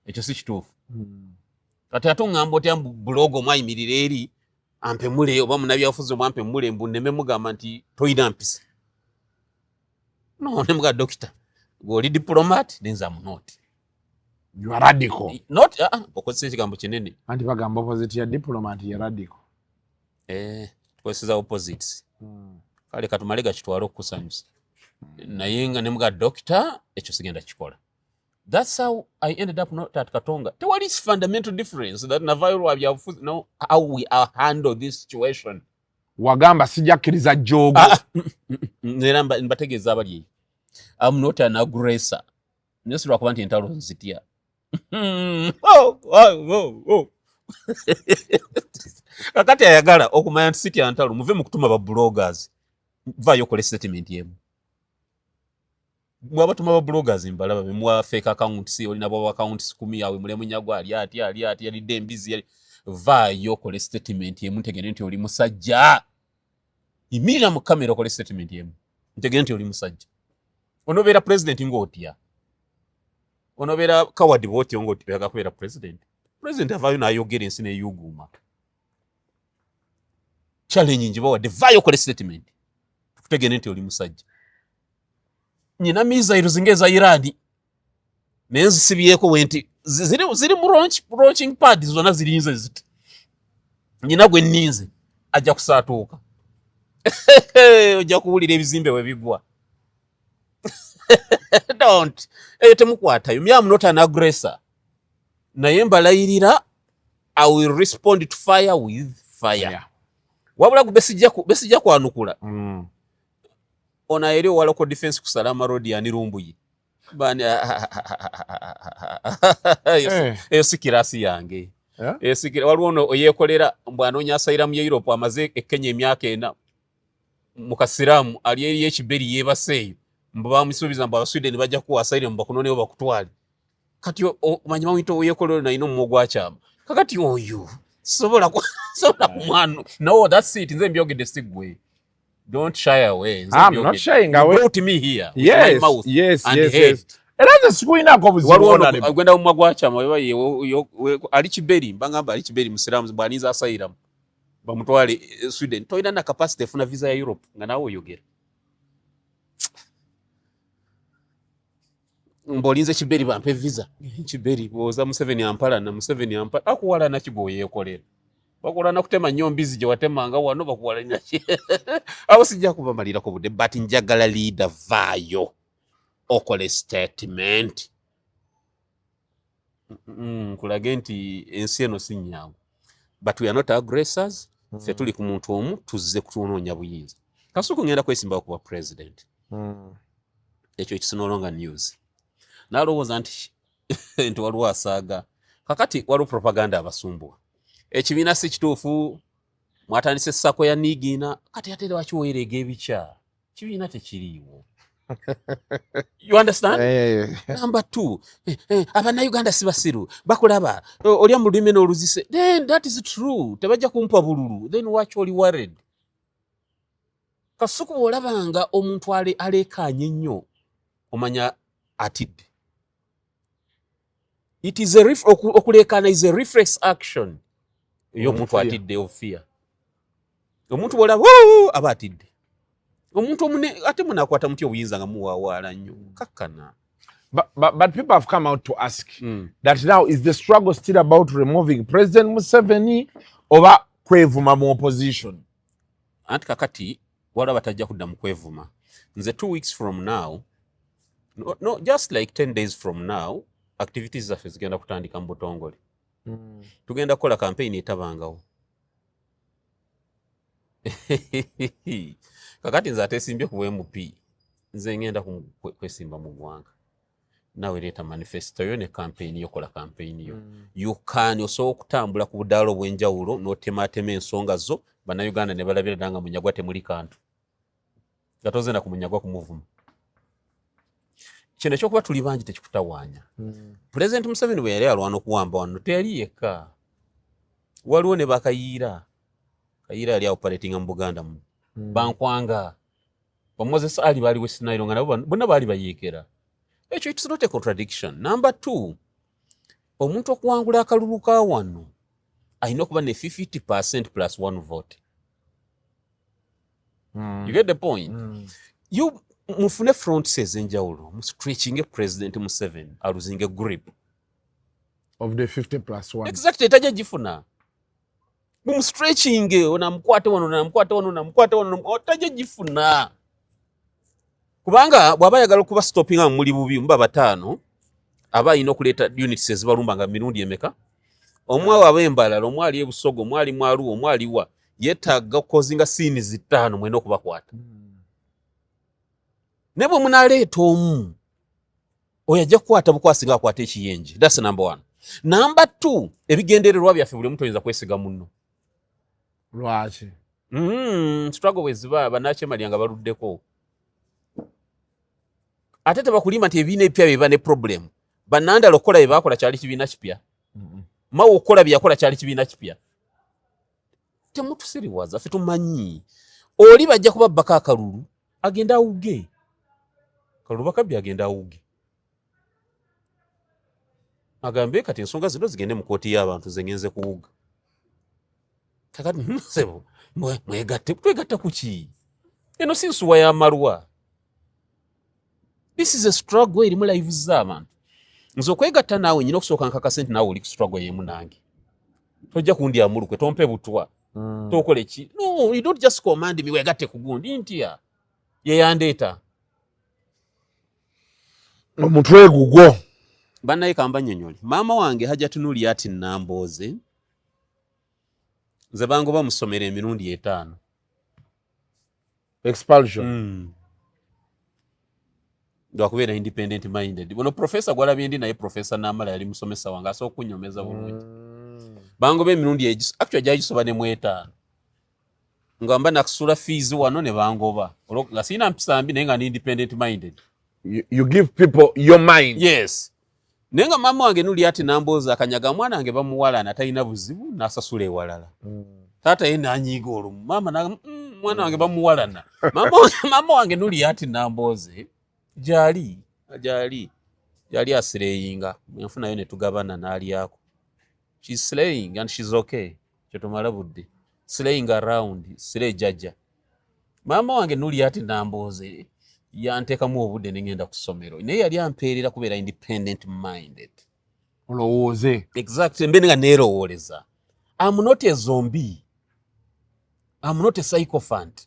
ekyo si kituufu," kati ate oŋŋamba otya mbu blogger omwayimirira eri ampemule, oba munabyabufuzi omwampemule, mbu nneme mugamba nti toyina mpisa? No, ne muga, "Dokita, gweoli diplomat, nenze am not." You are radical. Not, ah, okozesa ekigambo kinene. Anti bagamba opposite ya diplomat ya radical. Eh, tukozesa opposites. Kale katumale gakitwale okukusanyusa, naye nga nemuga, "Dokita, ekyo sigenda kikola." That's how I ended up not at Katonga. Tewali fundamental difference that navayo lwa byabufuzi, no, how we are handle this situation. Wagamba sijja kkiriza joogo. Ah, era mbategeeza abali eyo, I'm not an aggressor, naye si lwakuba nti entalo nzitya. Oh. Kakati ayagala okumanya nti sitya ntalo, muve mu kutuma ba bloggers, vaayo okole statement emu. Mwabatuma ba bloggers mbalaba bemuwa fake accounts, olina bwa accounts 10 awe mule Munyagwa ali ati ali ati yalidde embizi yali. Vaayo okole statement emu ntegere nti oli musajja. Yimirira mu kamera okole statement emu ntegere nti oli musajja. Onobeera president ng'otya, onobeera coward bwotyo ng'oyagala kubeera president. President avaayo n'ayogera, ensi neyuguuma. Challenge ngibawadde, vaayo okole statement tukutegere nti oli musajja. Nyina missiles ng'eza Iran, naye nzisibyeko bwe nti ziri mu launching pad zonna zirinze ziti. Nyina gwe nninze ajja kusaatuuka, ojja kuwulira ebizimbe we bigwa. Don't, eyo temukwatayo. Me, am not an aggressor, naye mbalayirira, I will respond to fire with fire. Wabula gwe besijja kwanukula. Ono eri owa local defense ku Salama Road, yani Lumbuye bani? Eyo si kirasi yange. Eyo si waliwo ono oyeekolera mbw anoonya asylum ye Europe, amaze e Kenya emyaka 4 mu kasiraamu, ali eri ekiberi yeebaseeyo, mbu bamusuubiza mbu Abasweden bajja kuwa asylum bakunoneyo bakutwale. Kati omanyi bamuyita oyeekolera, nalina omumwa gwakyama. Kakati oyo sobola kumwanu. No, that's it. Nze mbyogedde, si ggwe. Don't shy away. Nze I'm not mbyogedde. shying You away. brought me here with my mouth and head. Era nze sikulinako buzibu, Waliwo ono honorable. agenda mumwa gwakyama ali kiberi, mbangamba ali kiberi musiraamu, bw'aninza asylum bamutwale Sweden. Tolina na capacity efuna visa ya Europe nga naawe oyogera mbolinze kiberi bampe visa kiberi. Bwoza Museveni ampalana, Museveni ampala akuwalana kigwe yeekolera, bakulana kutema nnyo mbizi gye watemanga wano bakuwalana ki? Abo sijja kubamalirako budde, but njagala leader vaayo okole statement. Nkulage nti ensi eno si nnyangu, but we are not aggressors. Ffe tuli ku muntu omu, tuzze kutunoonya buyinza. Kasuku ngenda kwesimbawo kuba president. Ekyo it's no longer news. Nalowooza nti waliwo asaaga. Kakati waliwo propaganda abasumbuwa, ekibiina si kituufu, mwatandise SACCO ya niigiina. Kati ate lwaki weereega ebikya? Kibiina tekiriiwo, you understand? Number two, abannayuganda si basiru, bakulaba olya mu lulimi n'oluzise. Then that is true, tebajja kumpa bululu. Then waki oli worried? Kasuku bw'olabanga omuntu aleekaanye ennyo, omanya atidde. It is a okuleekaana is a reflex action ey'omuntu Of fear. atidde, of fear. Omuntu bw'olaba "Wuu!" aba atidde. Omuntu omune ate munaakwata mutya obuyinza nga muwaawaala nnyo? Kakkana. But people have come out to ask that now, is the struggle still about removing President Museveni oba kwevuma mu opposition? Anti kakati waliwo batajja kudda mu kwevuma. Nze 2 weeks from now, no, just like 10 days from now, activities zaffe zigenda kutandika mu butongole. Tugenda kukola campaign etabangawo. Kakati nze ateesimbye ku MP, nze ngenda kwesimba mu ggwanga. Naawe leeta manifesto yo ne campaign yo, kola campaign yo. You can, osobola okutambula ku budaala obw'enjawulo n'otematema ensonga zo, Bannayuganda ne balabira ddala nga Munyagwa temuli kantu, nga tozenda ku Munyagwa kumuvuma. Kino ekyokuba tuli bangi tekikutawaanya. Pulezidenti Museveni bwe yali alwana okuwamba wano, teyali yekka, waliwo ne bakayiira. Kayiira yali operatinga mu Buganda mu bankwanga ba Moses Ali baali West Nile, nga nabo bonna baali bayeekera. Ekyo it's not a contradiction. Number two, omuntu okuwangula akalulu ka wano alina okuba ne 50% plus one vote. You get the point? You mufune fronts ez'enjawulo, mustretchinge President Museveni alosinge grip of the 50 plus 1. Exactly, tajja gifuna. Mumustretchinge, onamukwate wano, namukwate wano, namukwate wano, tajja gifuna, kubanga bw'aba ayagala okuba stoppinga nga muli bubi, muba bataano, aba alina okuleeta units ezibalumba nga mirundi emeka? Omu awo aba embalala, omu ali ebusogo, omu ali mwaluwa, omu aliwa. Yeetaaga okukozinga siini zitaano mwena okubakwata. Naye bwe munaaleeta omu, oyo ajja kukwata bukwasi nga akwata ekiyenje. That's number one. Number two, ebigendererwa byaffe buli omu toyinza kwesiga munno. Lwaki? Struggle bwe ziba, bannakyemalya nga baluddeko, ate tebakulima nti ebibiina ebipya biba ne problem. Bannandala okukola bye baakola kyali kibiina kipya? Mawe okukola bye yakola kyali kibiina kipya? Temutusiriwaza, ffe tumanyi oli bajja kubabbako akalulu agende awuge. Kalulu kabbi agenda awuge, agambe kati ensonga zino zigende mu kooti y'abantu, nze ngenze kuwuga. Kakati sebo, mwegatte, twegatta ku ki? Eno si nsuwa y'amalwa. This is a struggle erimu lives z'abantu. Nze okwegatta naawe, nyina okusooka nkakase nti naawe oli ku struggle y'emu nange. Tojja kundyamu lukwe, tompe butwa, tokole ki. No, you don't just command me, wegatte ku gundi ntya yeyandeeta. Omutwe gugwo. Bannaye, kamba nnyonnyole. Maama wange Hajati Nuliati Nambooze, nze bangoba mu ssomero emirundi 5. Expulsion. Lwakubeera independent minded. Buno professor gwalabye ndi naye, Professor Namala, yali musomesa wange, asobola okunyomeza bulungi. Bangoba emirundi actually gyagisoba ne mu 5, nga mba nakusula fees wano ne bangoba. Nga sirina mpisa mbi, naye nga ndi independent minded. You give people your mind. Yes, naye nga maama wange nuli ati nambooza akanyaga, mwana wange bamuwalana, talina buzibu, n'asasula ewalala. Taata ye nanyiiga olumu, maama na mwana wange bamuwalana. Maama wange nuli ati nambooze gyali gyali gyali aslayinga, enfunayo ne tugabana n'alyako. She's slaying and she's okay. Kyetumala budde slaying around, slay jajja. Maama wange nuli ati nambooze yanteekamu obudde ne ngenda ku ssomero, naye yali ampeerera kubeera independent minded. Olowooze. Exactly, mbe nga neerowooleza. I'm not a zombie, I'm not a sycophant,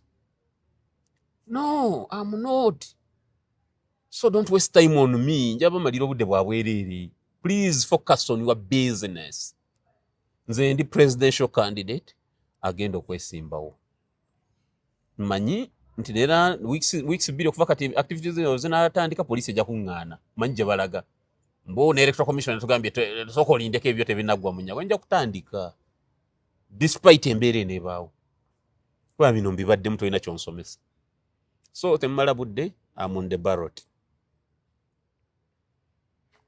no, I'm not. So don't waste time on me, njaba malira obudde bwa bwereere. Please focus on your business. Nze ndi presidential candidate agenda okwesimbawo. Mmanyi nti leera weeks 2 okuva kati activities zino zinatandika, poliisi ejja kuŋŋaana. Manyi gye balaga mbu ne Electoral Commission tugambye sooka olindeko, ebyo tebinaggwa. Munyago nja kutandika despite embeera eneebaawo, kuba bino mbibaddemu, tolina kyonsomesa. So temumala budde, am on the ballot.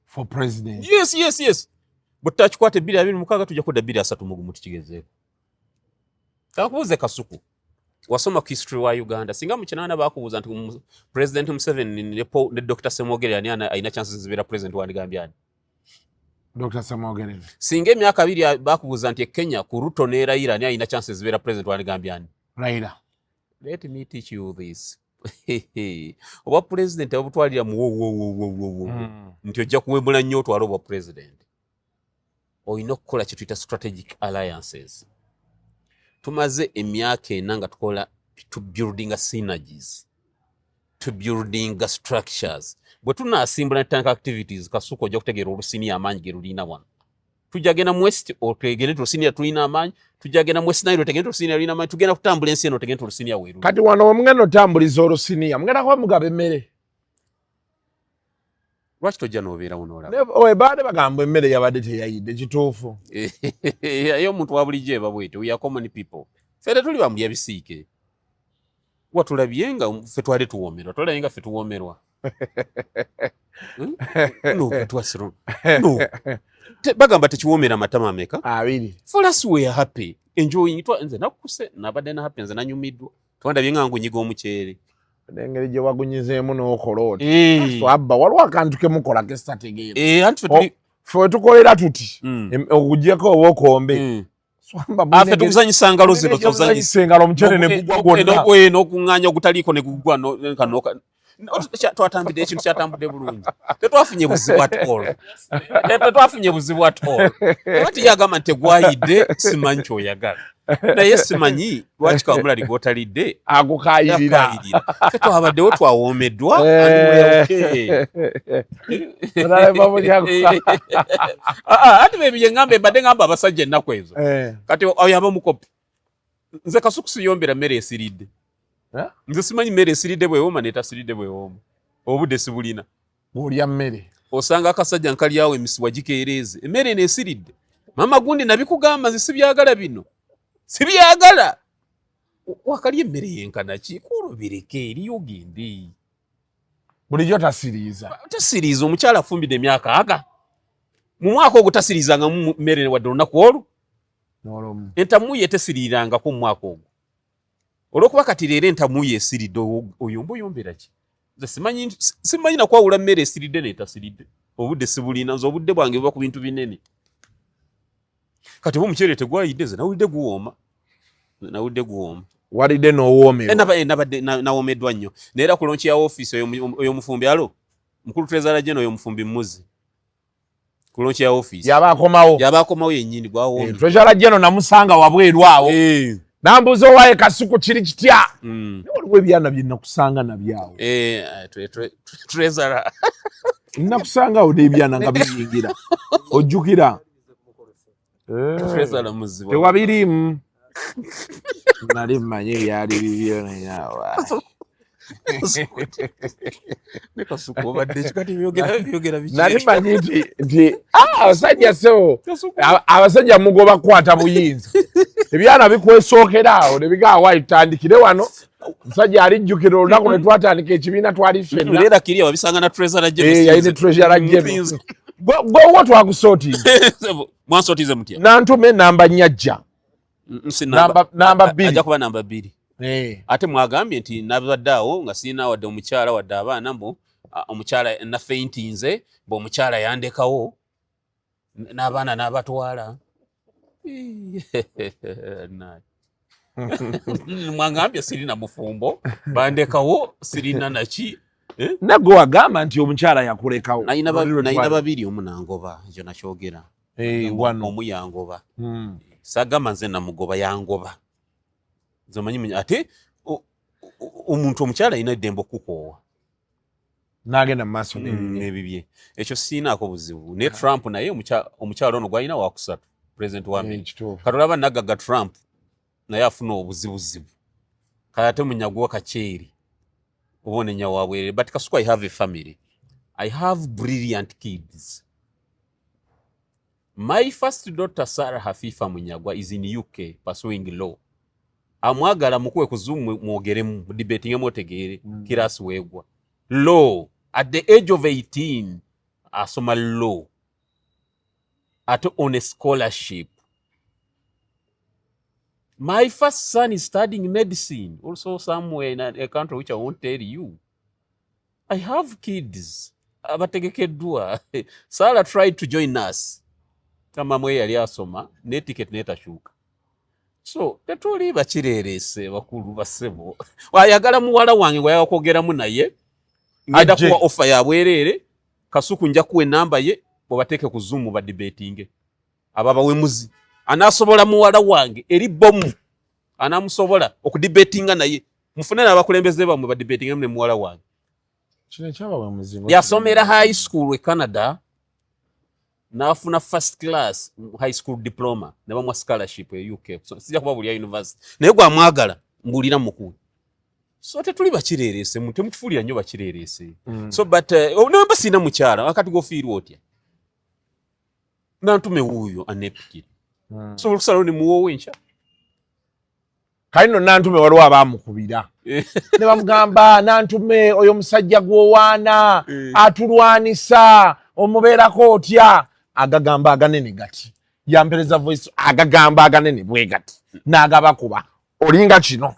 For president. Yes, bwe tutakikwata 2026, tujja kudda 2031 tukigezeeko. Kankubuuze Kasuku, wasoma ku history wa Uganda. Singa mu 80 bakubuuza nti President Museveni ne Dr Ssemwogerere ani alina chances zibeera president, wandigambye ani? Dr Ssemwogerere. Singa emyaka 2 bakubuuza nti e Kenya ku Ruto ne Raila ani alina chances zibeera president, wandigambye ani? Raila. Let me teach you this. Obwa president abutwalira mu wowowowowo nti ojja kuwemula nnyo otwale obwa president. Olina okukola kye tuyita strategic alliances. Tumaze emyaka 4 nga tukola, to building synergies, to building structures. Bwe tunaasimbula netutandika activities, Kasuku, ojja kutegeera olusiniya amaanyi ge lulina wano. Tujja genda mu west otegere nti olusiniya tulina amaanyi, tujja genda mu West Nile otegere nti olusiniya lulina amaanyi, tugenda kutambula ensi eno otegere nti olusiniya weeruli. Kati wano wemugenda otambuliza olusiniya, mugenda kuba mugaba emmere? Lwaki tojja n'obeerawo n'olaba? Baade bagamba emmere yabadde teyayidde, kituufu? Ye omuntu wa bulijjo eba bwetyo. We are common people, ffe tetuli bamulya bisiike. Watulabye nga ffe twali tuwoomerwa, twalabye nga ffe tuwoomerwa. Hmm? No, twasiro no. Bagamba tekiwoomera matama ameka? 2. For us, we are happy enjoying. Nze nakkuse, nabadde na happy, nze nanyumiddwa. Twandabye nga ngunyiga omuceere. N'engeri gye wagunyizeemu n'okola oti abba, waliwo akantu kemukola kesitategeera. Eh, anti ffe tuli Ffe wetukolera tuti, okugyeko oba okombe. Swamba. Ah, ffe tukuzanyisa ngalo zino. Tuzanyisa engalo, omuceere ne gugwa gwonna. N'okuŋŋaanya ogutaliiko ne gugwa twatambudde, ekintu kyatambudde bulungi, tetwafunye buzibu at all. Tetwafunye buzibu at all. Kati yagamba nti tegwayidde, simanyi kyoyagala, naye simanyi lwaki kamulali gwotalidde Agukayirira. Akayirira. Ffe twabaddewo, twawoomeddwa and we are okay. Olalema Munyago. Ah, ah, ati bebyo bye mbadde ngamba abasajja ennaku ezo. Kati oyo aba mukopi. Nze Kasuku siyombera mmere esiridde. Eh? Nze simanyi mmere esiridde bwewooma netasiridde bwewooma, obudde sibulina. Bw'olya mmere. Osanga akasajja nkalyawo emisiwa gikeereeze, emmere eno esiridde, mama gundi nabikugamba, nze sibyagala bino, sibyagala. Wakalya emmere yenkana ki kulubireke eriyo ogende. Bulijjo tasiriiza. Tasiriiza. Omukyala afumbidde emyaka aga, mu mwaka ogwo tasiriizangamu mmere wadde olunaku olwo. N'olumu. Entamu ye tesiriirangako mu mwaka ogwo. Olwokuba kati leero entamu ye esiridde, oyomba oyombera ki? Nze simanyi nakwawula mmere esiridde n'etasiridde. Obudde sibulina, nze obudde bwange buba ku bintu binene. Kati oba omuceere tegwayidde, nze nawulidde guwooma, nawulidde guwooma. Walidde n'owoomerwa? Eh, nabadde nawoomeddwa nnyo. Naye era ku launch ya ofiisi oyo omufumbi, alo mukulu treasurer general oyo omufumbi mmuzi ku launch ya ofiisi. Yaba akomawo. Yaba akomawo yennyini gwawoomye. Eh, treasurer general namusanga wabweru awo, nambuuza, "Owaye Kasuku, kiri kitya?" Naye waliwo ebyana bye nakusanga nabyawo. Eh, treasurer. Nakusangawo n'ebyana nga biyingira, ojjukira? Treasurer muzibu. Tewabiriimu, nali mmanyi ebyali bibyo naye. Ne Kasuku obadde ki kati? Byogera byogera biki? Nali mmanyi nti ah, abasajja sebo, abasajja mugoba kukwata buyinza, ebyana bikwesookera awo ne bigaa, "Waayi, tutandikire wano." Musajja alijjukira olunaku lwe twatandika ekibiina, twali ffenna. Leera kiriya wabisanga na treasurer general. Eh, yalina treasurer general. Gwewo twakusootinga. Mwansootize mutya? Nantume namba nyajja. Nsi Namba 2. Ajja kuba namba 2. Eh. Ate mwagambye nti nabadde awo nga sirina wadde omukyala wadde abaana, mbu omukyala nafeintinze, mbu omukyala yandekawo n'abaana n'abatwala. Mwagambye sirina mufumbo, bandekawo, sirina naki. Eh? Nagwe wagamba nti omukyala yakulekawo. Nalina babiri, omu nangoba, ekyo nakyogera. Eh, wano. Omu yangoba. Sagamba nze namugoba, yangoba. Nze omanyi ate omuntu omukyala alina eddembe okukukoowa. N'agenda mu maaso n'ebibye. N'ebibye. Ekyo siinaako buzibu. Naye Trump naye omukyala ono gwalina wakusatu, president wa America. Kituufu. Kati olaba nagagga Trump naye afuna obuzibuzibu, kale ate Munyagwa kakyeri oba onenya wabwerere. But Kasuku, I have a family, I have brilliant kids. My first daughter, Sarah Hafifa Munyagwa, is in UK pursuing law. Amwagala mukuwe ku Zoom, mwogeremu, debatingemu, otegeere kirasi weegwa law. At the age of 18 asoma law, ate on a scholarship. My first son is studying medicine also somewhere in a country which I won't tell you. I have kids abategekeddwa. Sarah tried to join us, kama mwe yali asoma ne ticket netakyuka. So tetuli bakireerese bakulu basebo. Wayagala muwala wange ng'oyagala kwogeramu naye, ngenda Ajje. kuwa offer ya bwereere. Kasuku, nja kuwa enamba ye, bwebateeke ku Zoom badebatinge. Aba bawemuzi anaasobola muwala wange eri bomu anaamusobola okudebatinga naye, mufune n'abakulembeze bammwe badebatingemu ne muwala wange. Kino ekyabawemuzi. Yasomera high school e Canada n'afuna first class high school diploma ne bamuwa scholarship e UK. So, sijja kuba buli ya university, naye gwamwagala mbuulira mukuwe. So tetuli bakireerese, temutufuulira nnyo bakireerese. So but nemba sirina mukyala, akati gofiirwa otya? Nantume wuuyo aneepikira. Sobola okusalawo ne muwoowa enkya. Kale nno Nantume waliwo abaamukubira ne bamugamba, "Nantume, oyo musajja gw'owaana atulwanisa, omubeerako otya?" Agagamba aganene gati, yampereza voice, agagamba aganene bwe gati n'agabakuba, olinga kino,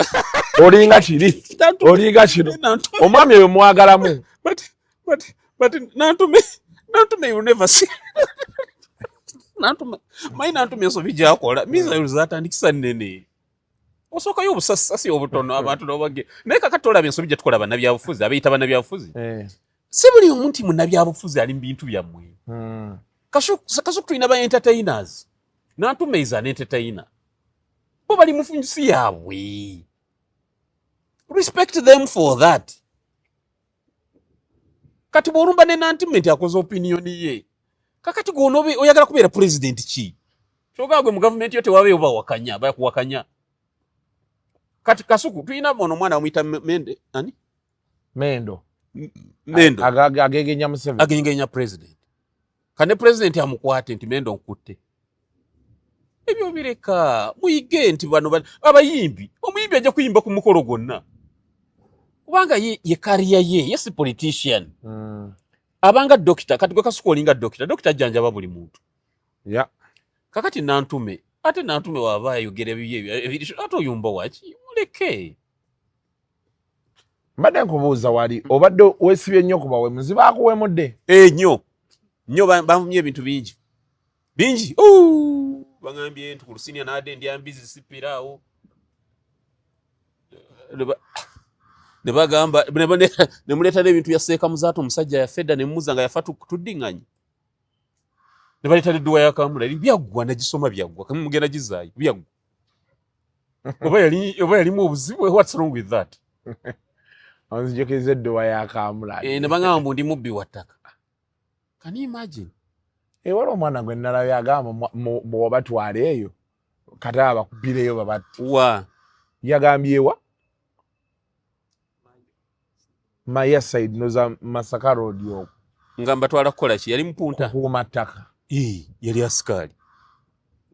olinga kiri, olinga kino. Omwami oyo mwagalamu. But Nantume, you never see Nantume. Manyi Nantume ensobi gyakola, missiles zatandikisa nnene, osookayo obusasasi obutono abantu nobage. Naye kakati olaba ensobi gye tukola, bannabyabufuzi abeyita bannabyabufuzi. Si buli omu nti munnabyabufuzi ali mu bintu byammwe. Kasuku, tulina ba entertainers. Nantume is an entertainer. Bo bali mu nsi yaabwe, respect them for that. Kati bw'olumba ne Nantume nti akoze opinion ye, kakati gwonobe oyagala kubeera president ki? Kyogamba gwe mu gavumenti yo tewabeeyo bawakanya, bakuwakanya. Kati Kasuku, tulina ono omwana bamuyita Mende, ani? Mendo. Mendo. Agegenya Museveni. Agengenya president. Kane president amukwate nti, "Mendo, nkutte." Ebyo bireka, muyige nti bano abayimbi, omuyimbi ajja kuyimba ku mukolo gwonna kubanga ye career ye, ye si politician. Abanga dokita. Kati gwe Kasuku olinga dokita, dokita ajjanjaba buli muntu. Kakati Nantume, ate Nantume waba ayogera ebibye ate oyumba waki? Muleke. Mbadde nkubuuza, wali obadde weesibye nnyo ku bawemuzi, baakuwemudde? Eh, nnyo nnyo, banvumye ebintu bingi bingi. Bagambye nti ku lusinia naadde ndya mbizi sipiraawo, ne bagamba ne muleeta n'ebintu bya Seeka Muzaata, omusajja yafa edda, ne mumuza nga yafa tuddiŋŋanye, ne baleeta n'edduwa ya Kamula. Byaggwa, nagisoma byaggwa, mugenda gizaayo byaggwa. Oba yali oba yalimu obuzibu, what's wrong with that? Onzijukiriza edduwa ya Kamula. Eh, ne bagamba mbu ndi mubbi wa ttaka. Can you imagine? Ewala omwana gwe nalabye agamba bw'obatwala eyo kati aba bakubireyo babatti. Wa? Yagambye wa Maya side noza Masaka Road okwo. Nga mbatwala kukola ki? Yali mupunta. Kukuuma ttaka. Yali asikaali.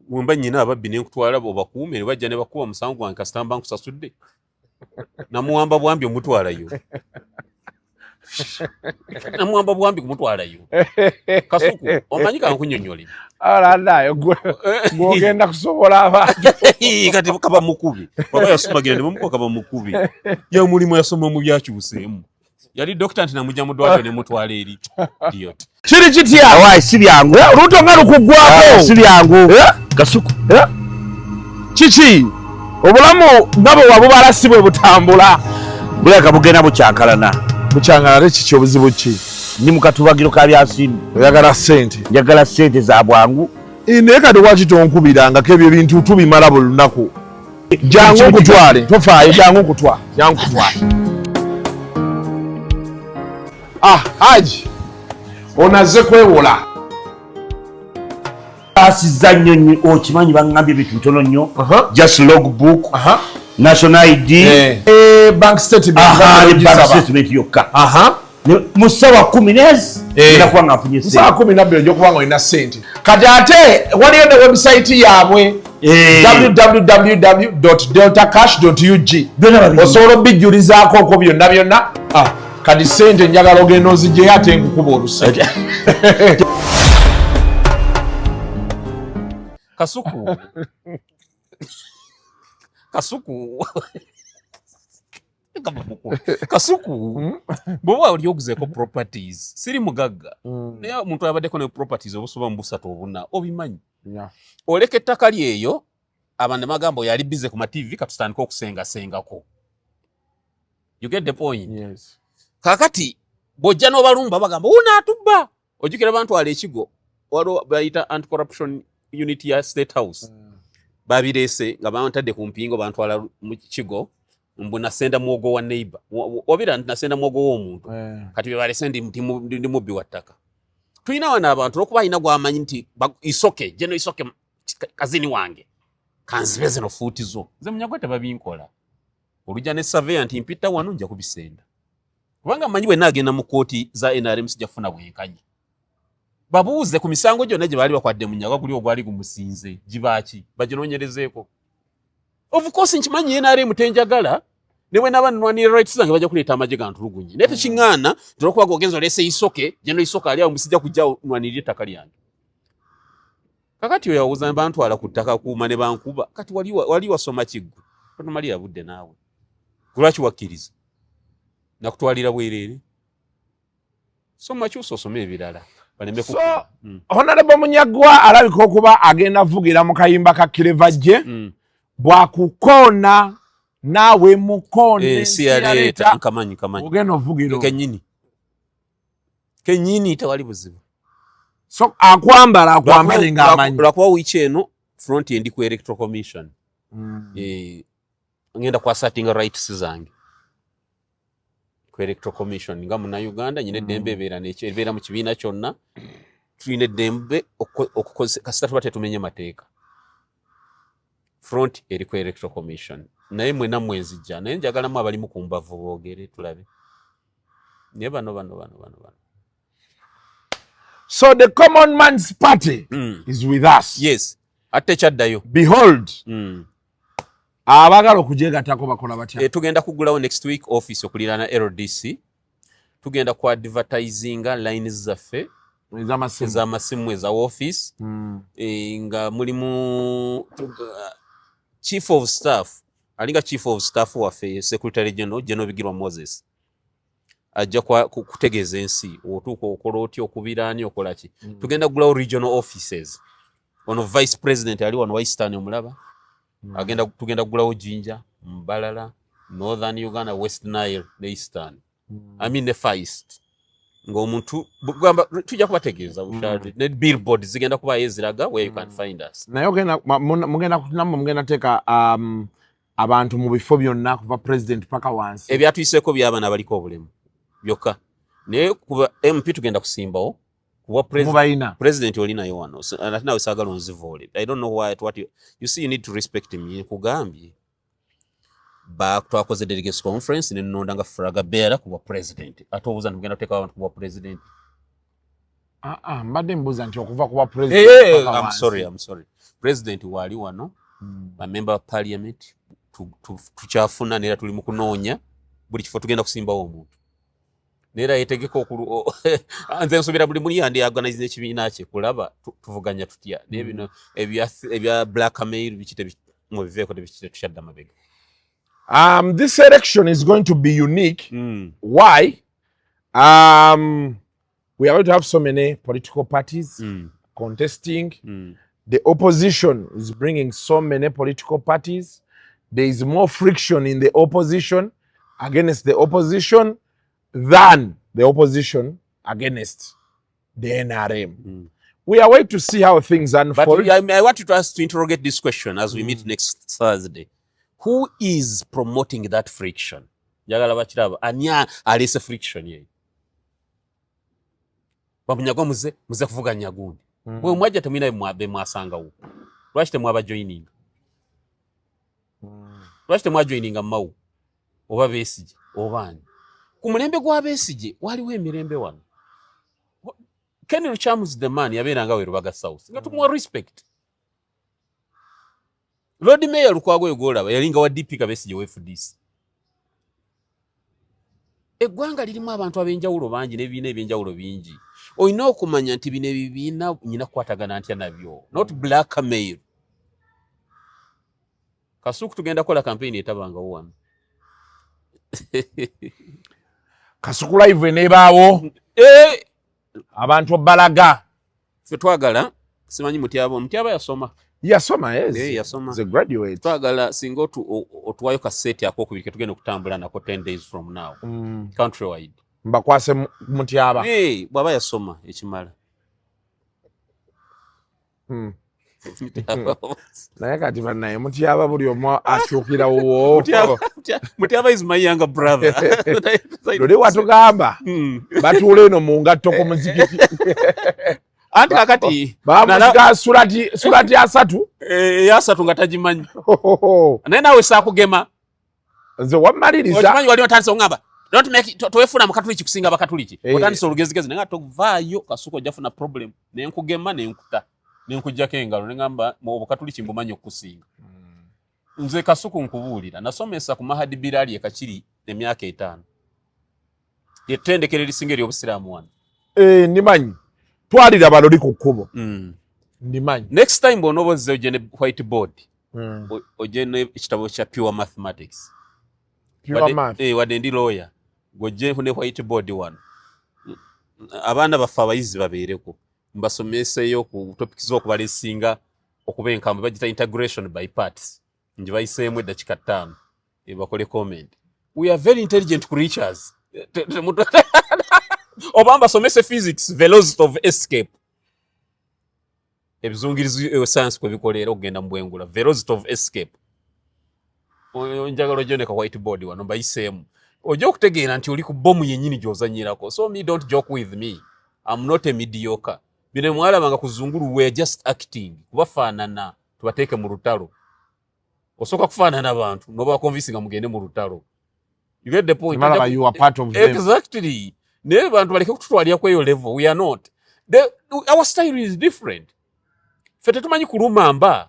Wemba nyina ababbi nenkutwala obakuume, ne bajja ne bakuba musango gwange, kasita mba nkusasudde. Namuwamba bwambi omutwalayo, namuwamba bwambi kumutwalayo. Kasuku, omanyi, kankunyonyole. Alanayo gwogenda kusobola abantu. Kati kaba mukubi baba yasumagira ne bamukuba, kaba mukubi ya mulimu yasoma mu byakyuseemu, yali dokita nti namujja mu ddwaliro ne mutwala eri idiot. Kiri kitya? Awayi, si byangu. Olubuto nga lukuggwako. Si byangu, Kasuku. Kiki, obulamu nga bwe wabubala si bwe butambula? Bulabika bugenda bukyankalana. Bukyankalana kiki? Obuzibu ki? Ndi mu katubagiro ka byansimbi. Oyagala ssente? Njagala ssente za bwangu. Naye kati waki tonkubirangako? Ebyo ebintu tubimala buli lunaku. Jangu nkutwale, tofaayo, jangu nkutwale, jangu nkutwale. Ah, Haji ono azze kwewola. Asiza nnyo nnyo, okimanyi baŋŋambye ebintu bitono nnyo, just log book, national ID. Bank statement. Aha, ne bank statement yokka. Mu ssaawa 10 nezi ngenda kuba nga nfunye. Ssaawa 12 ojja okuba nga olina ssente. Kati ate waliyo ne website yaabwe, www deltacash ug, osobola obijjulizaako okwo byonna byonna. Ah, kati ssente njagala ogenda ozigyeyo ate nkukuba oluse. Kasuku, Kasuku, Kasuku, bw'oba oli oguzeeko properties, siri mugagga, naye omuntu abaddeko ne properties obusoba mu busatu obuna, obimanyi, oleka ettaka lyeyo, abantu ne bagamba oyo ali busy ku ma TV, katutandike okusengasengako. You get the point? Yes. Kakati bw'ojja n'obalumba, bagamba unaatubba. Ojjukira bantwala ekigo, waliwo bayita anti corruption unit ya State House, babireese nga bantadde ku mpingo, bantwala mu kigo mbu nasenda mwogo wa neighbor. Obira nti nasenda mwogo w'omuntu. Kati bye balese ndi mubbi wa ttaka. Tulina wano abantu, olwokuba alina gwamanyi nti isoke geno isoke kazini wange, kanzibe zino fuuti zo. Nze Munyagwa tebabinkola. Olujja ne surveyor nti mpita wano, nja kubisenda, kubanga mmanyi bwe naagenda mu kooti za NRM sijja kufuna bwenkanya. Babuuze ku misango gyonna gye baali bakwadde Munyagwa, guli ogwali gumusinze gibaaki, baginoonyerezeeko. Of course nkimanyi NRM tenjagala, ne bwe naba nnwanira rights zange bajja kuleeta amagye gantulugunye, naye tekiŋŋaana nti olwokuba gogenza oleese isoke geno isoke ali awo, musijja kujja nwanirira ettaka lyange. Kakati oyo awuza bantwala ku ttaka kuuma ne bankuba. Kati wali wasoma kiggwe, totumalira budde naawe. Lwaki wakkiriza nakutwalira bwereere? Soma, kyusa osome ebirala baleme. So Honorable Munyagwa alabika okuba agenda vugira mu kayimba ka Clever J, bwakukoona naawe mukoone. Ensi yaleeta, nkamanyi, kamanyi. Ogenda ovugira. Kenyini kenyini, tewali buzibu. So akwambala akwambale ng'amanyi. Lwakuba wiiki eno front endi ku Electoral Commission. Ngenda kwassertinga rights zange ku Electoral Commission nga Munnayuganda. Nyina eddembe, ebeera nekyo, ebeera mu kibiina kyonna, tulina eddembe okukozesa kasita tuba tetumenye mateeka. Front eri ku Electoral Commission, naye mwena mwenzijja, naye njagalamu abalimu ku mbavu boogere tulabe. Naye bano bano bano bano bano. So the Common Man's Party is with us. Yes, ate tekyaddayo. Behold. Abaagala okugyegattako bakola batya? Tugenda kugulawo next week office okuliraana LDC. Tugenda ku advertisinga lines zaffe. Ez'amasimu. Ez'amasimu, eza office. Nga mulimu chief of staff, alinga chief of staff waffe, secretary general, General Bigirwa Moses. Ajja kutegeeza ensi otuuka okola otya, okubira ani, okola ki. Tugenda kugulawo regional offices. Ono vice president ali wano wa Eastern omulaba. Agenda, tugenda kugulawo Jinja, Mbarara, Northern Uganda, West Nile ne Eastern, I mean ne Far East. Ng'omuntu bugamba tujja kubategeeza, ne billboard zigenda kubaayo eziraga where you can find us. Naye ogenda mugenda nammwe mugenda teeka abantu mu bifo byonna kuva president paka wansi? Ebyatuyiseeko by'abaana abaliko obulemu byokka, naye kuba MP tugenda kusimbawo kuba Mubayina. President oli naye wano. So, ate nawe saagala onzivoole. I don't know why, what you see, you need to respect me. Nkugambye ba twakoze delegates conference ne nnonda nga flag bearer kuba president, ate obuuza nti mugenda kuteekawo abantu kuba president? Ah, ah, mbadde mbuuza nti okuva kuba president Hey, paka I'm wansi. sorry, I'm sorry. President waali wano, ba member of parliament tukyafuna, neera tuli mu kunoonya buli kifo tugenda kusimbawo omuntu, neera yetegeka okulu. Nze nsuubira buli muli yandi organize ekibiina kye kulaba tuvuganya tutya, naye bino ebya blackmail biki mubiveeko, tetukyadda mabega. This election is going to be unique. Why? We are going to have so many political parties contesting. The opposition is bringing so many political parties. There is more friction in the opposition against the opposition than the opposition against the NRM. We are waiting to see how things But unfold. I want you to ask to interrogate this question as we meet next Thursday. Who is promoting that friction? Njagala bakiraba ani aleese friction yeyo. Bamunyagwa muze kuvuganya gundi. Bwe mwajja temulina be mwasangawo. Lwaki temwabajoininga? Lwaki temwajoininga Mao oba Besigye oba ani? Ku mulembe gwa Besigye waliwo emirembe wano. Ken Lukyamuzi the man yabeeranga we Rubaga South nga tumuwa respect. Lord Mayor Lukwago oyo gw'olaba yalinga wa DP, ka Besigye wa FDC. Eggwanga lirimu abantu ab'enjawulo bangi n'ebibiina ebyenjawulo bingi. Olina okumanya nti bino ebibiina nyina kukwatagana ntya nabyo, not blackmail. Kasuku, tugenda kukola campaign etabangawo wano. Kasuku Live eneebaawo. Eh! Abantu balaga. Ffe twagala, simanyi Mutyaba, Mutyaba yasoma. Yasoma, yes. Eh, yasoma. Is a graduate. Twagala singa otuwayo kaseti akokubiri ketugenda okutambula nako 10 days from now, country wide. Mbakwase Mutyaba. Eh, bw'aba yasoma ekimala. Naye kati bannaye Mutyaba buli omu akyukira wuwo. Mutyaba is my younger brother. Luli watugamba batuula eno mu ngatto ku muzikiti. Anti kakati Bamusiga sulati 30. Eh, 30 nga tagimanyi, naye naawe saakugema. Nze wammaliriza. Okimanyi wali otandise oŋŋamba don't make it, towefuula mukatuliki kusinga bakatuliki. Eh. Otandise olugezigezi naye nga tovaayo. Kasuku, ojja funa problem nenkugema nenkuta nenkuggyako engalo neŋŋamba obukatuliki mbumanyi okukusinga. Nze Kasuku nkubuulira, nasomesa ku Mahadi Birali e Kakiri emyaka 5, ettendekero erisinga eryobusiraamu wano. Eh, ndimanyi twalira baloli ku kkubo. Ndimanyi. Next time bw'onooba ozze ojje ne whiteboard, ojje n'ekitabo kya pure mathematics. Pure math. Eh, wadde ndi lawyer, gojje ne whiteboard wano, abaana baffe abayizi babeereko mbasomeseeyo ku topics z'okubala esinga okuba enkambwe, bagita integration by parts, ngibayiseemu eddakiika 5, eh, bakole comment. We are very intelligent creatures. Oba mbasomese physics, velocity of escape, ebizungirizi, science kwe bikolera okugenda mu bwengula, velocity of escape. Njagala ojje ne ka whiteboard wano mbayiseemu, ojja okutegeera nti oli ku bomu yennyini gy'ozannyirako. So me, don't joke with me, I'm not a mediocre. Bino mwalabanga ku zungulu we are just acting, kubafaanana tubateeke mu lutalo. Osooka kufaanana abantu n'obaconvince nga mugende mu lutalo. You get the point? Malaba you are part of them. Exactly. Naye bantu baleke kututwalira ku eyo level. We are not our style is different. Ffe tetumanyi kuluma mba.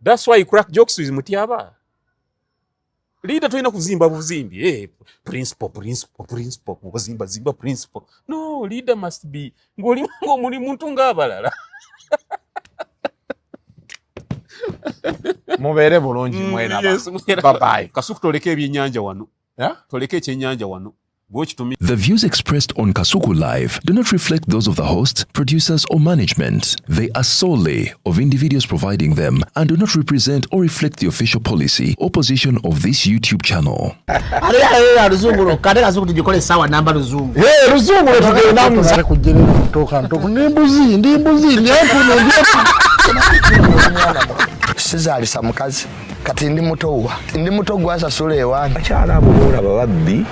That's why you crack jokes with Mutyaba. Leader tulina kuzimba buzimbi. Hey, principle, principle, principle, kuzimba zimba principle. No, leader must be ng'oli ng'omuli muntu ng'abalala. Mubeere bulungi, mweraba. Yes, mweraba. Bye bye. Kasuku, toleke ebyennyanja wano. Yeah? Toleke ekyennyanja wano. Gwekitumi. The views expressed on Kasuku Live do not reflect those of the host, producers, or management. They are solely of individuals providing them and do not represent or reflect the official policy or position of this YouTube channel. Ate ate luzungu lwokka, ate Kasuku tugikole essaawa namba luzungu. Luzungu lwe. Kujjerera okutuuka ntuuku ndi mbuzi, ndi mbuzi, ndi empunu, ndi empunu. Sizaalisa mukazi, kati ndi mutowa, ndi muto gwasasula ewange. Abakyala abo boolaba babbi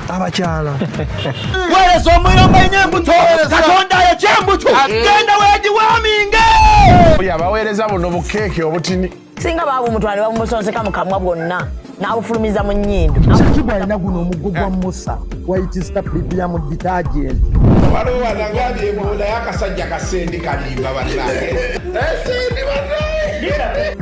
abakyala. Weereza omuyomba nnyo embuto, Katonda ayokya embuto, genda weegiwaaminge. Oyo abaweereza buno bukeeke obutini. Singa baabumutwala ne babumusonseka mu kamwa bwonna n'abufulumiza mu nnyindo. Shakibu alina guno omuggo gwa Musa, White Star Premium Detergent. Waliwo wanagambye mbu naye akasajja kasendi kalimba bannange. Esendi bannange.